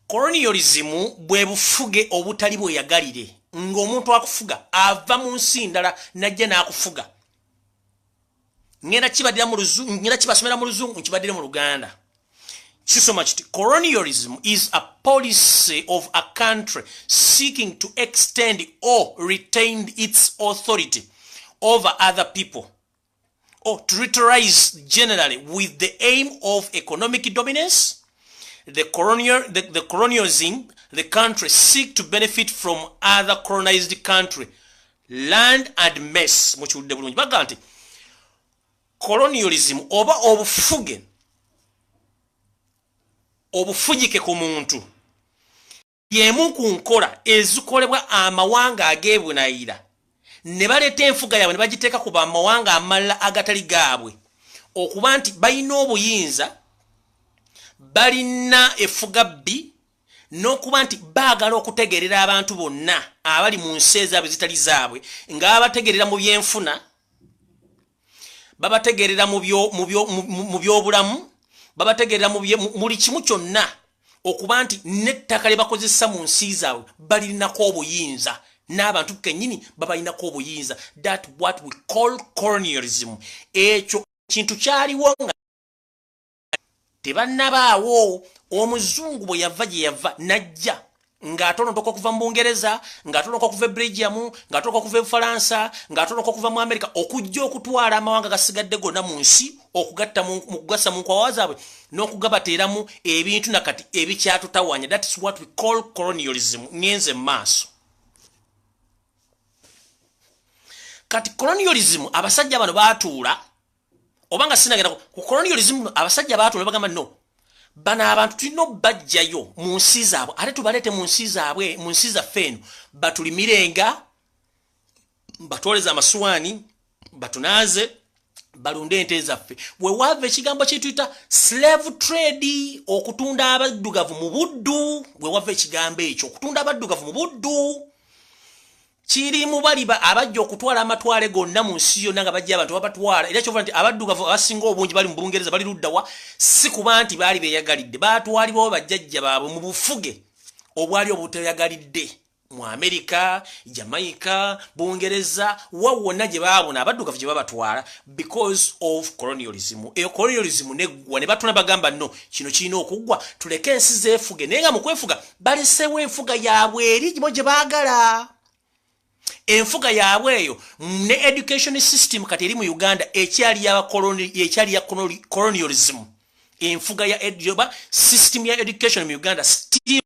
Colonialism bwe bufuge obutali bweyagalire, ng'omuntu akufuga ava mu nsi ndala najja n'akufuga. Ngenda kibasomera mu Luzungu, nkibaddire mu Luganda. Kisoma kiti: colonialism is a policy of a country seeking to extend or retain its authority over other people or territories, generally with the aim of economic dominance. The colonizing the country seek to benefit from other colonized country land and mess. Mukiwulidde bulungi? Baga nti colonialism oba obufuge obufugike ku muntu y'emu ku nkola ezikolebwa amawanga ag'ebunayira ne baleeta enfuga yaabwe ne bagiteeka ku bamawanga amalala agatali gaabwe, okuba nti balina obuyinza, balina efuga bbi, n'okuba nti baagala okutegeerera abantu bonna abali mu nsi ezaabwe zitali zaabwe, nga babategeerera mu byenfuna, babategeerera mu byobulamu, babategeerera mu buli kimu kyonna, okuba nti n'ettaka lye bakozesa mu nsi zaabwe balirinako obuyinza. N'abantu kennyini babalinako obuyinza. That what we call colonialism. Ekyo kintu kyaliwo nga tebannabaawo. Omuzungu bwe yava gye yava najja ng'atolotoka okuva mu Bungereza, ng'atoloka okuva e Belgium, ng'atoloka okuva e Bufalansa, ng'atoloka okuva mu Amerika, okujja okutwala amawanga gasigadde gonna mu nsi, okugatta mu kugasa mu nkwawa zaabwe n'okugabateeramu ebintu nakati ebikyatutawanya. That is what we call colonialism. Ngenze mu maaso. Kati colonialism, abasajja bano baatuula, oba nga sinagenda ku colonialism, abasajja baatuula bagamba, no, bano abantu tulina obbajjayo mu nsi zaabwe, ate tubaleete mu nsi zaabwe, mu nsi zaffe eno, batulimirenga, batwoleze amasuwaani, batunaaze, balunde ente zaffe. Wewaava ekigambo kyetuyita slave trade, okutunda abaddugavu mu buddu. Wewava ekigambo ekyo, okutunda abaddugavu mu buddu, kiri mu baliba abajja okutwala amatwale gonna mu nsi yonna, nga bajja abantu babatwala. Era kyova nti abaddugavu abasinga obungi bali mu Bungereza, bali luddawa, si kuba nti baali beeyagalidde, batwalibwawo bajjajja baabwe mu bufuge obwali obuteyagalidde mu Amerika, Jamaica, Bungereza, wa wonna gye baabona abaddugavu gye babatwala because of colonialism. Eyo colonialism neggwa ne batuna bagamba, no, kino kirina okuggwa, tuleke ensi zeefuge. Naye nga mu kwefuga balesewo enfuga yaabwe eri bo gye baagala, enfuga yaabwe eyo ne education system. Kati eri mu Uganda ekyali ekyali ya colonialism. Enfuga ya oba system ya education mu Uganda still,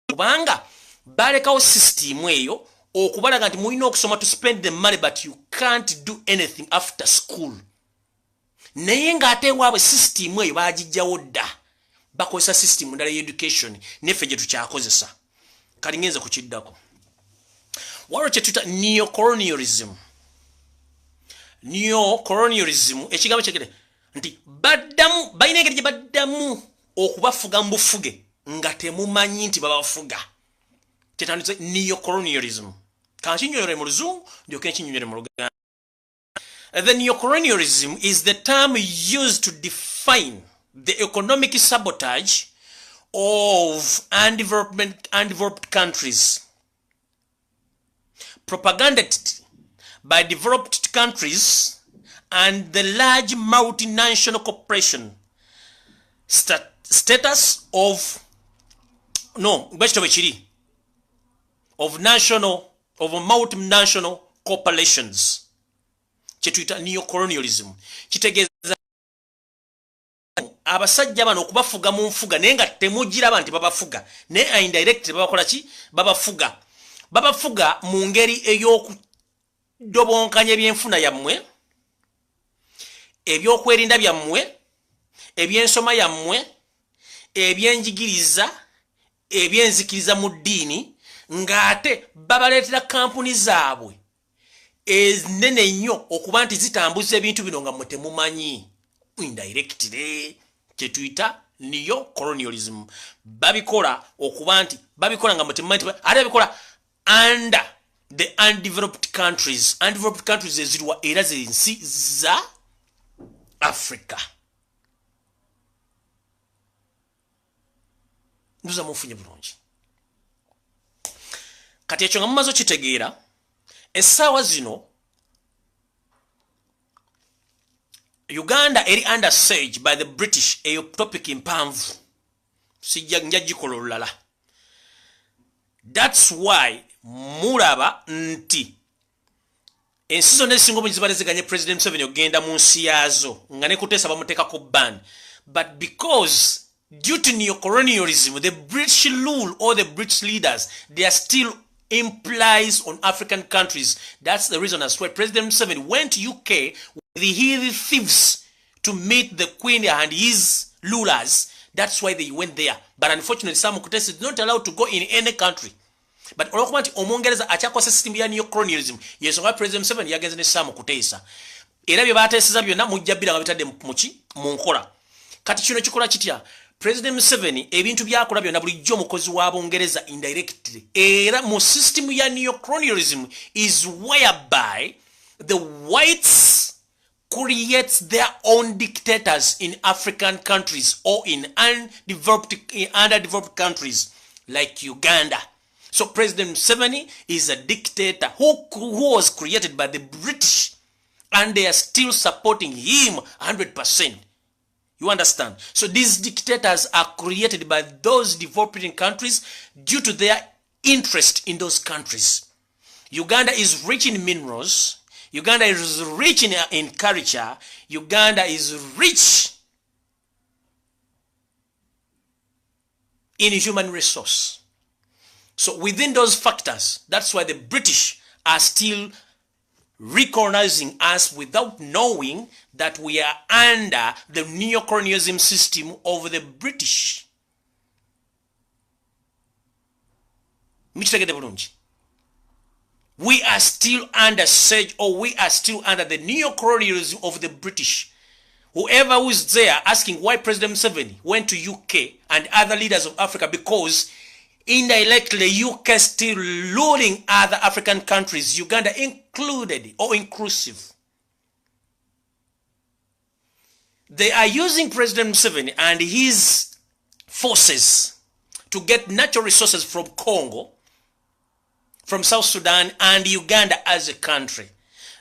kubanga balekawo system eyo okubalaga nti mulina okusoma to spend the money, but you can't do anything after school. Naye ng'ate waabwe system eyo bagijjawo dda, bakozesa system ndala education, neffe gye tukyakozesa. Kali ngenze kukiddako, waliwo kyetuyita neocolonialism. Neocolonialism, ekigambo kyegere nti baddamu, balina engeri gye baddamu okubafuga mu bufuge nga temumanyi nti babafuga, kyetandise neocolonialism. Kankinyonyole mu Luzungu, ndyoke nkinyonyole mu Luganda. The neocolonialism is the term used to define the economic sabotage of undeveloped countries propaganded by developed countries and the large multinational corporation status of no bwekito bwe kiri of national of multinational corporations. Kyetuyita neocolonialism kitegeeza abasajja bano okubafuga mu nfuga naye nga temugiraba nti babafuga, naye indirect babakola ki? Babafuga. Babafuga mu ngeri ey'okudobonkanya ebyenfuna yammwe, ebyokwerinda byammwe, ebyensoma yammwe, ebyenjigiriza, ebyenzikiriza mu ddiini, ng'ate babaleetera kampuni zaabwe enene nnyo okuba nti zitambuza ebintu bino nga mmwe temumanyi, indirectly. Kyetuyita neo colonialism. Babikola okuba nti babikola nga mmwe temumanyi, ate babikola under the undeveloped countries. Undeveloped countries eziriwa? Era zensi za Africa. Nduza munfunye bulungi. Kati ekyo nga mumaze okitegeera, essaawa zino Uganda eri under siege by the British. Eyo topic mpanvu, sijja, nja gikola olulala. That's why mulaba nti ensi zonna ezisinga obungi zibadde ziganye President Museveni okugenda mu nsi yaazo, nga ne Kuteesa bamuteekako ban, but because due to neocolonialism, the British rule or the British leaders, they are still implies on African countries. That's the reason as why President Museveni went to UK with his thieves to meet the Queen and his rulers. That's why they went there. But unfortunately, Sam Kutesa is not allowed to go in any country. But olwokuba nti Omungereza akyakozesa system ya neocolonialism, yensonga President Museveni yagenze ne Sam Kutesa, era bye bateeseza byonna mujja bbira nga bitadde muki mu nkola. Kati kino kikola kitya? President Museveni ebintu byakola byonna bulijjo omukozi wa Bungereza indirectly, era mu system ya neocolonialism is whereby the whites creates their own dictators in African countries or in undeveloped, in underdeveloped countries like Uganda. So President Museveni is a dictator who was created by the British, and they are still supporting him 100%. You understand? So these dictators are created by those developing countries due to their interest in those countries. Uganda is rich in minerals. Uganda is rich in culture. Uganda is rich in human resource. So within those factors, that's why the British are still recolonizing us without knowing that we are under the neocolonialism system of the British. We are still under siege, or we are still under the neocolonialism of the British. Whoever who is there asking why President Museveni went to UK and other leaders of Africa, because indirectly UK still ruling other African countries, Uganda included or inclusive. They are using President Museveni and his forces to get natural resources from Congo, from South Sudan and Uganda as a country.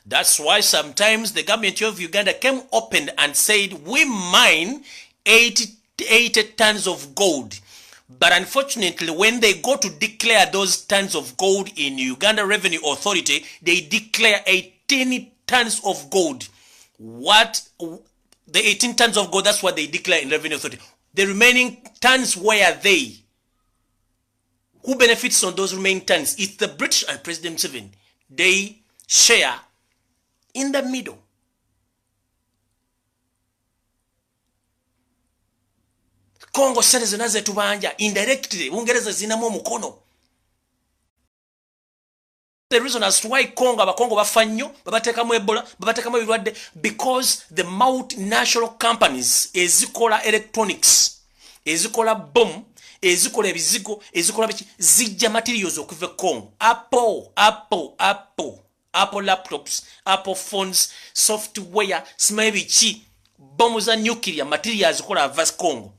That's why sometimes the government of Uganda came open and said, we mine 80 tons of gold. But unfortunately, when they go to declare those tons of gold in Uganda Revenue Authority, they declare 18 tons of gold. What? The 18 tons of gold, that's what they declare in Revenue Authority. The remaining tons, where are they? Who benefits on those remaining tons? It's the British and President Museveni. They share in the middle. Congo sente zonna zetubanja indirectly Bungereza zinamu omukono. The reason as to why Congo, abakongo bafa nnyo, babateekamu Ebola, babateekamu ebirwadde, because the multinational companies ezikola electronics, ezikola bomb, ezikola ebizigo, ezikola biki, zijja materials okuva e Congo. Apple, Apple, Apple, Apple laptops, Apple phones, software, simanyi biki, bomu za nuclear materials zikola ava Congo.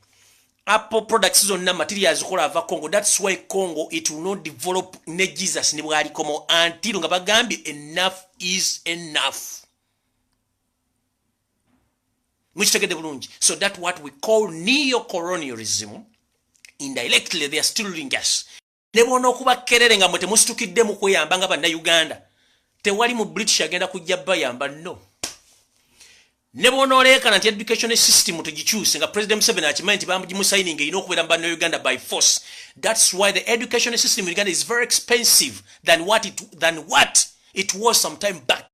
Apple products zonna materials zikola ava Congo. That's why Congo it will not develop ne Jesus ne bwalikomo until nga bagambye enough is enough. Mukitegedde bulungi. So that's what we call neo-colonialism. Indirectly they are still ruling us. Ne bona okuba kerere nga mwe temusitukidde mu kweyamba nga bannayuganda. Tewali mu British agenda kujja bayamba, no. Ne bona oleekana nti education system tugikyuse nga President Museveni akimanyi nti bamugimusayininga erina okubeera mu bannayuganda by force. That's why the education system in Uganda is very expensive than what it was some time back.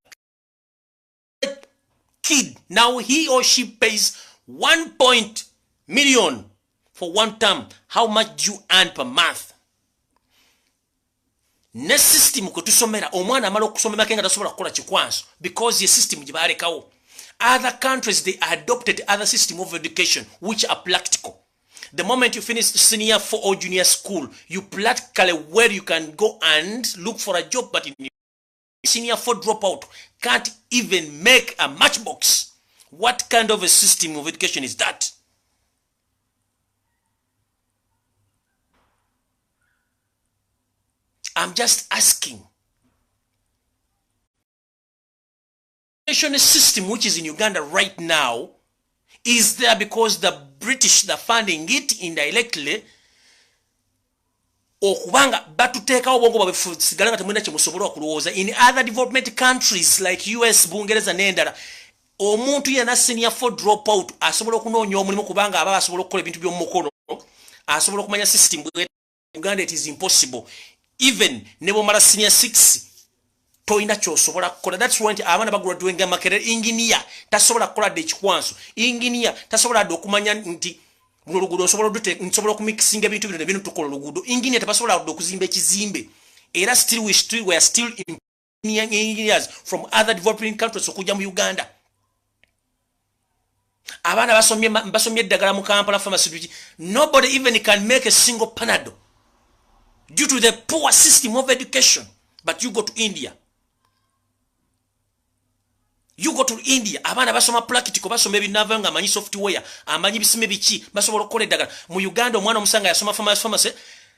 Kid, now he or she pays 1 million for one term. How much do you earn per month? Ne system kwe tusomera omwana amala okusoma emyaka nga tasobola kukola kikwanso because ye system gye baalekawo. Other countries, they adopted other system of education which are practical. The moment you finish senior 4 or junior school, you practically where you can go and look for a job, but in senior 4 dropout can't even make a matchbox. What kind of a system of education is that? I'm just asking. Education system which is in Uganda right now is there because the British are funding it indirectly. Okubanga batuteekawo obwongo bwabwe sigala nga temulina kye musobola okulowooza. In other development countries like US, Bungereza n'endala, omuntu yenna senior 4 dropout asobola okunoonya omulimu kubanga aba asobola okukola ebintu by'omu mukono, asobola okumanya system. Uganda it is impossible. Even ne bw'omala senior 6 toyina kyosobola kukola. That's why nti abaana bagraduatinga Makerere, engineer tasobola kukola dde ekikwanso, engineer tasobola dde okumanya nti luno oluguudo nsobola okumixinga ebintu bino nebino tukola oluguudo. Engineer tebasobola dde okuzimba ekizimbe. Era still we are still engineers from other developing countries okujja mu Uganda. Abaana basomye eddagala mu Kampala pharmacy, nobody even can make a single Panado due to the poor system of education. But you go to India, you go to India, abaana basoma practical, basoma ebinava nga amanyi software, amanyi bisime biki, basobola okukola eddagala. Mu Uganda omwana omusanga yasoma pharmacy.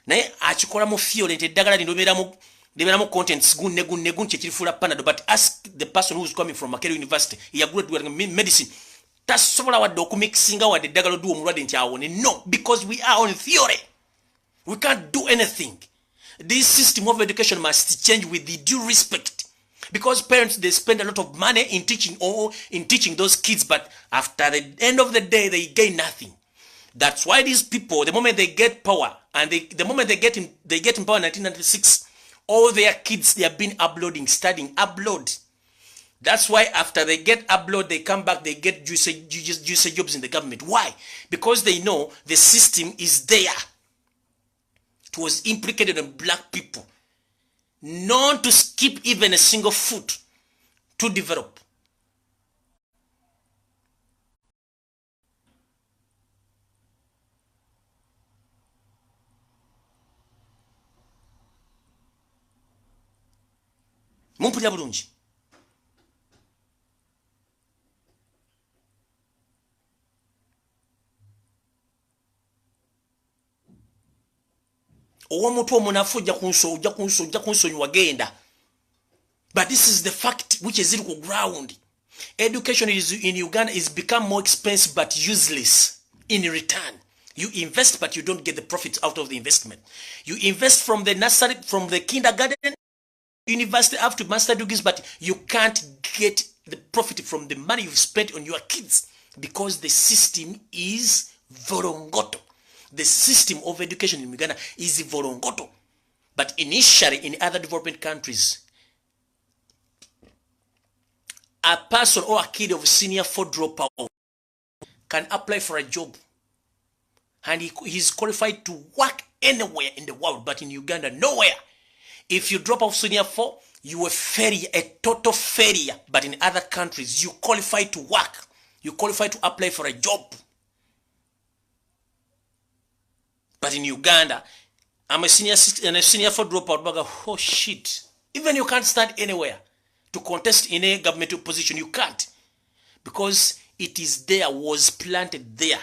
Naye akikola mu theory nti eddagala lino libeeramu contents gun ne gun ne gun, kyekirifuula Panado. But ask the person who is coming from Makerere University, yagraduate medicine, tasobola wadde okumixinga wadde eddagala oduwa omulwadde nti awone. No, because we are on theory, we can't do anything. This system of education must change with the due respect, because parents, they spend a lot of money in teaching or in teaching those kids, but after the end of the day they gain nothing. That's why these people, the moment they get power and the moment they get in power in 1996, all their kids, they have been uploading, studying abroad. That's why after they get abroad, they come back, they get juicy jobs in the government. Why? Because they know the system is there. It was implicated on black people not to skip even a single foot to develop. Mumpulira bulungi? Ow'omutwe omunafu, ojja kunsonyiwa, genda, but this is the fact which is ku ground. Education is in Uganda is become more expensive but useless in return. You invest, but you don't get the profits out of the investment. You invest from the nursery, from the kindergarten, university, up to master degrees, but you can't get the profit from the money you've spent on your kids because the system is vorongoto. The system of education in Uganda is vorongoto. But initially, in other development countries, a person or a kid of senior four dropout can apply for a job and he's qualified to work anywhere in the world. But in Uganda, nowhere. If you drop off senior four, you are failure, a total failure. But in other countries, you qualify to work, you qualify to apply for a job. But in Uganda, I'm a senior four dropout, but oh shit, even you can't start anywhere to contest in a government position. You can't, because it is there, was planted there.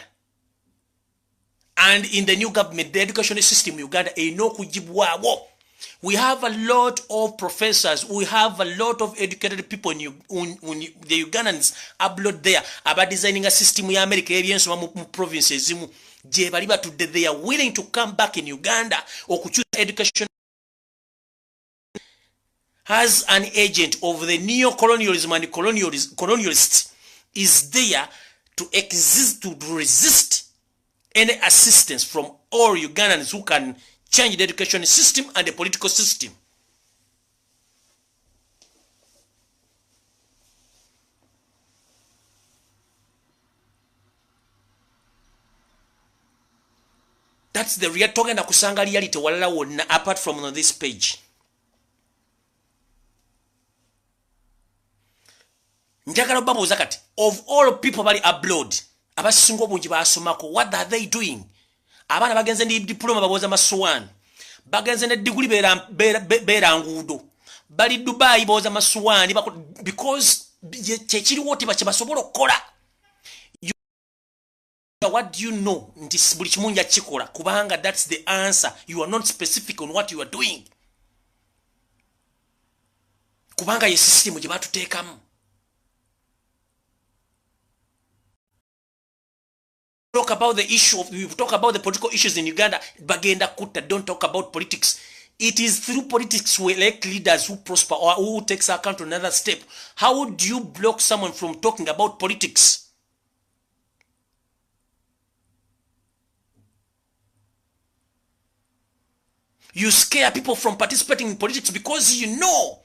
And in the new government, the education system in Uganda erina okugibwawo. We have a lot of professors, we have a lot of educated people in the Ugandans abroad there aba designing a system ya America ebyensoma mu province ezimu gye bali batudde. They are willing to come back in Uganda okukyusa education. Has an agent of the neo-colonialism and colonialist is there to exist, to resist any assistance from all Ugandans who can change the education system and the political system. That's the real. Togenda kusanga reality walala wonna apart from on this page. Njagala babuuza kati, of all people bali abroad, abasinga obungi basomako, what are they doing? Abaana bagenze ne diploma, baboza masuwaani. Bagenze ne diguli, beera nguudo. Bali Dubai, boza masuwaani, because kyekiriwo tiba kyebasobola okukola. What do you know? Nti buli kimu nja kikola, kubanga that's the answer. You are not specific on what you are doing, kubanga ye system gye batuteekamu. Talk about the issue of, we talk about the political issues in Uganda, bagenda kutta. Don't talk about politics. It is through politics we elect leaders who prosper or who takes our country another step. How do you block someone from talking about politics? You scare people from participating in politics because you know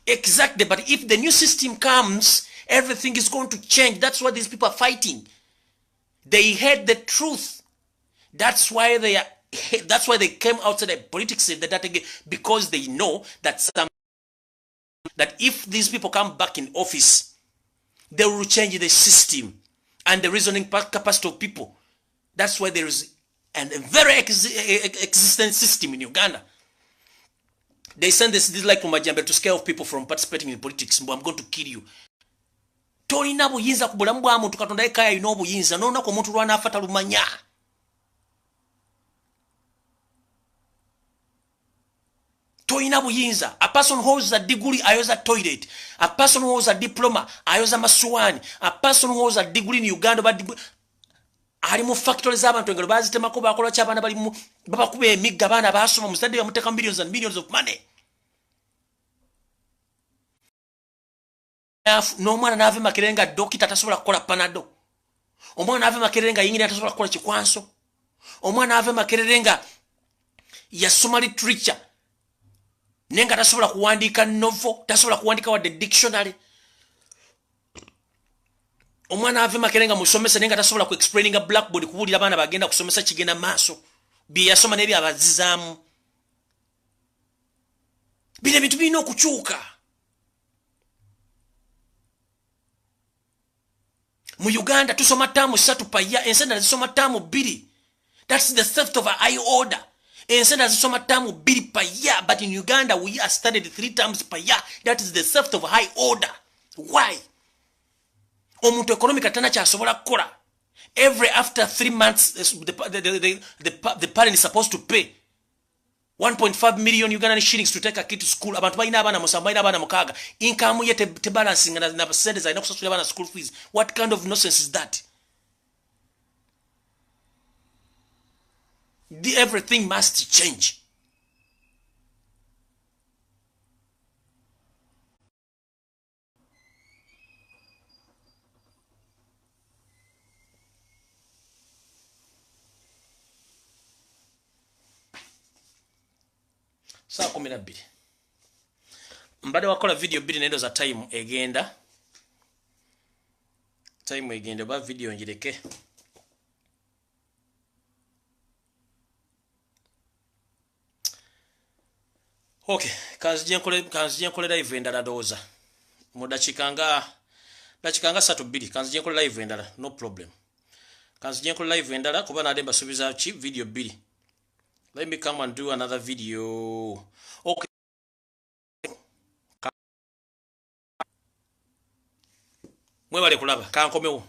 exactly. But if the new system comes, everything is going to change. That's what these people are fighting. They hate the truth. That's why they came outside the politics in the data, because they know that if these people come back in office, they will change the system and the reasoning capacity of people. That's why there is a very existent system in Uganda. They send this like from Majambe to scare off people from participating in politics. I'm going to kill you. Tolina buyinza ku bulamu bwa muntu. Katonda yekka alina obuyinza. N'olunaku omuntu lw'anaafa talumanya. Toyina buyinza. A person who holds a degree ayoza toilet. A person who holds a diploma ayoza masuwani. A person who holds a degree in Uganda ali mu factory z'abantu engalo bazitemako, bakola ki, abaana bali babakuba emigga, abaana basoma, muzadde bamuteeka millions and millions of money. N'omwana n'ava e Makerere nga dokita tasobola kukola Panado. Omwana n'ava e Makerere nga yingini tasobola kukola kikwanso. Omwana n'ava e Makerere nga yasoma literature naye nga tasobola kuwandiika novel, tasobola kuwandiika wadde dictionary. Omwana ava e Makerere nga musomesa naye nga tasobola ku explaininga blackboard, kubuulira abaana bagenda kusomesa kigenda maaso, bye yasoma naye byabazizaamu. Bino ebintu birina okukyuka. Mu Uganda tusoma term 3 per year, ensi endala zisoma term 2. That's the theft of high order. Ensi endala zisoma term 2 per year, but in Uganda we are studied 3 times per year. That is the theft of high order. Why? Omuntu economic tana kyasobola kukola. Every after 3 months the parent is supposed to pay 1.5 million Ugandan shillings to take a kid to school. Abantu balina abaana 7, balina abaana 6. Income ye te balancing na sente zalina kusasulira abaana school fees. What kind of nonsense is that? Everything must change. Saa 12 mbadde wakola video 2 nendo za time egenda, time egenda oba video njireke. Okay, kanzije nkole live endala ndowooza mu dakiika nga 3-2, kanzije nkole live endala, no problem. Kanzije nkole live endala kuba nade mbasuubiza ki video 2. Let me come and do another video. Okay. Mwebale kulaba, kankomewo.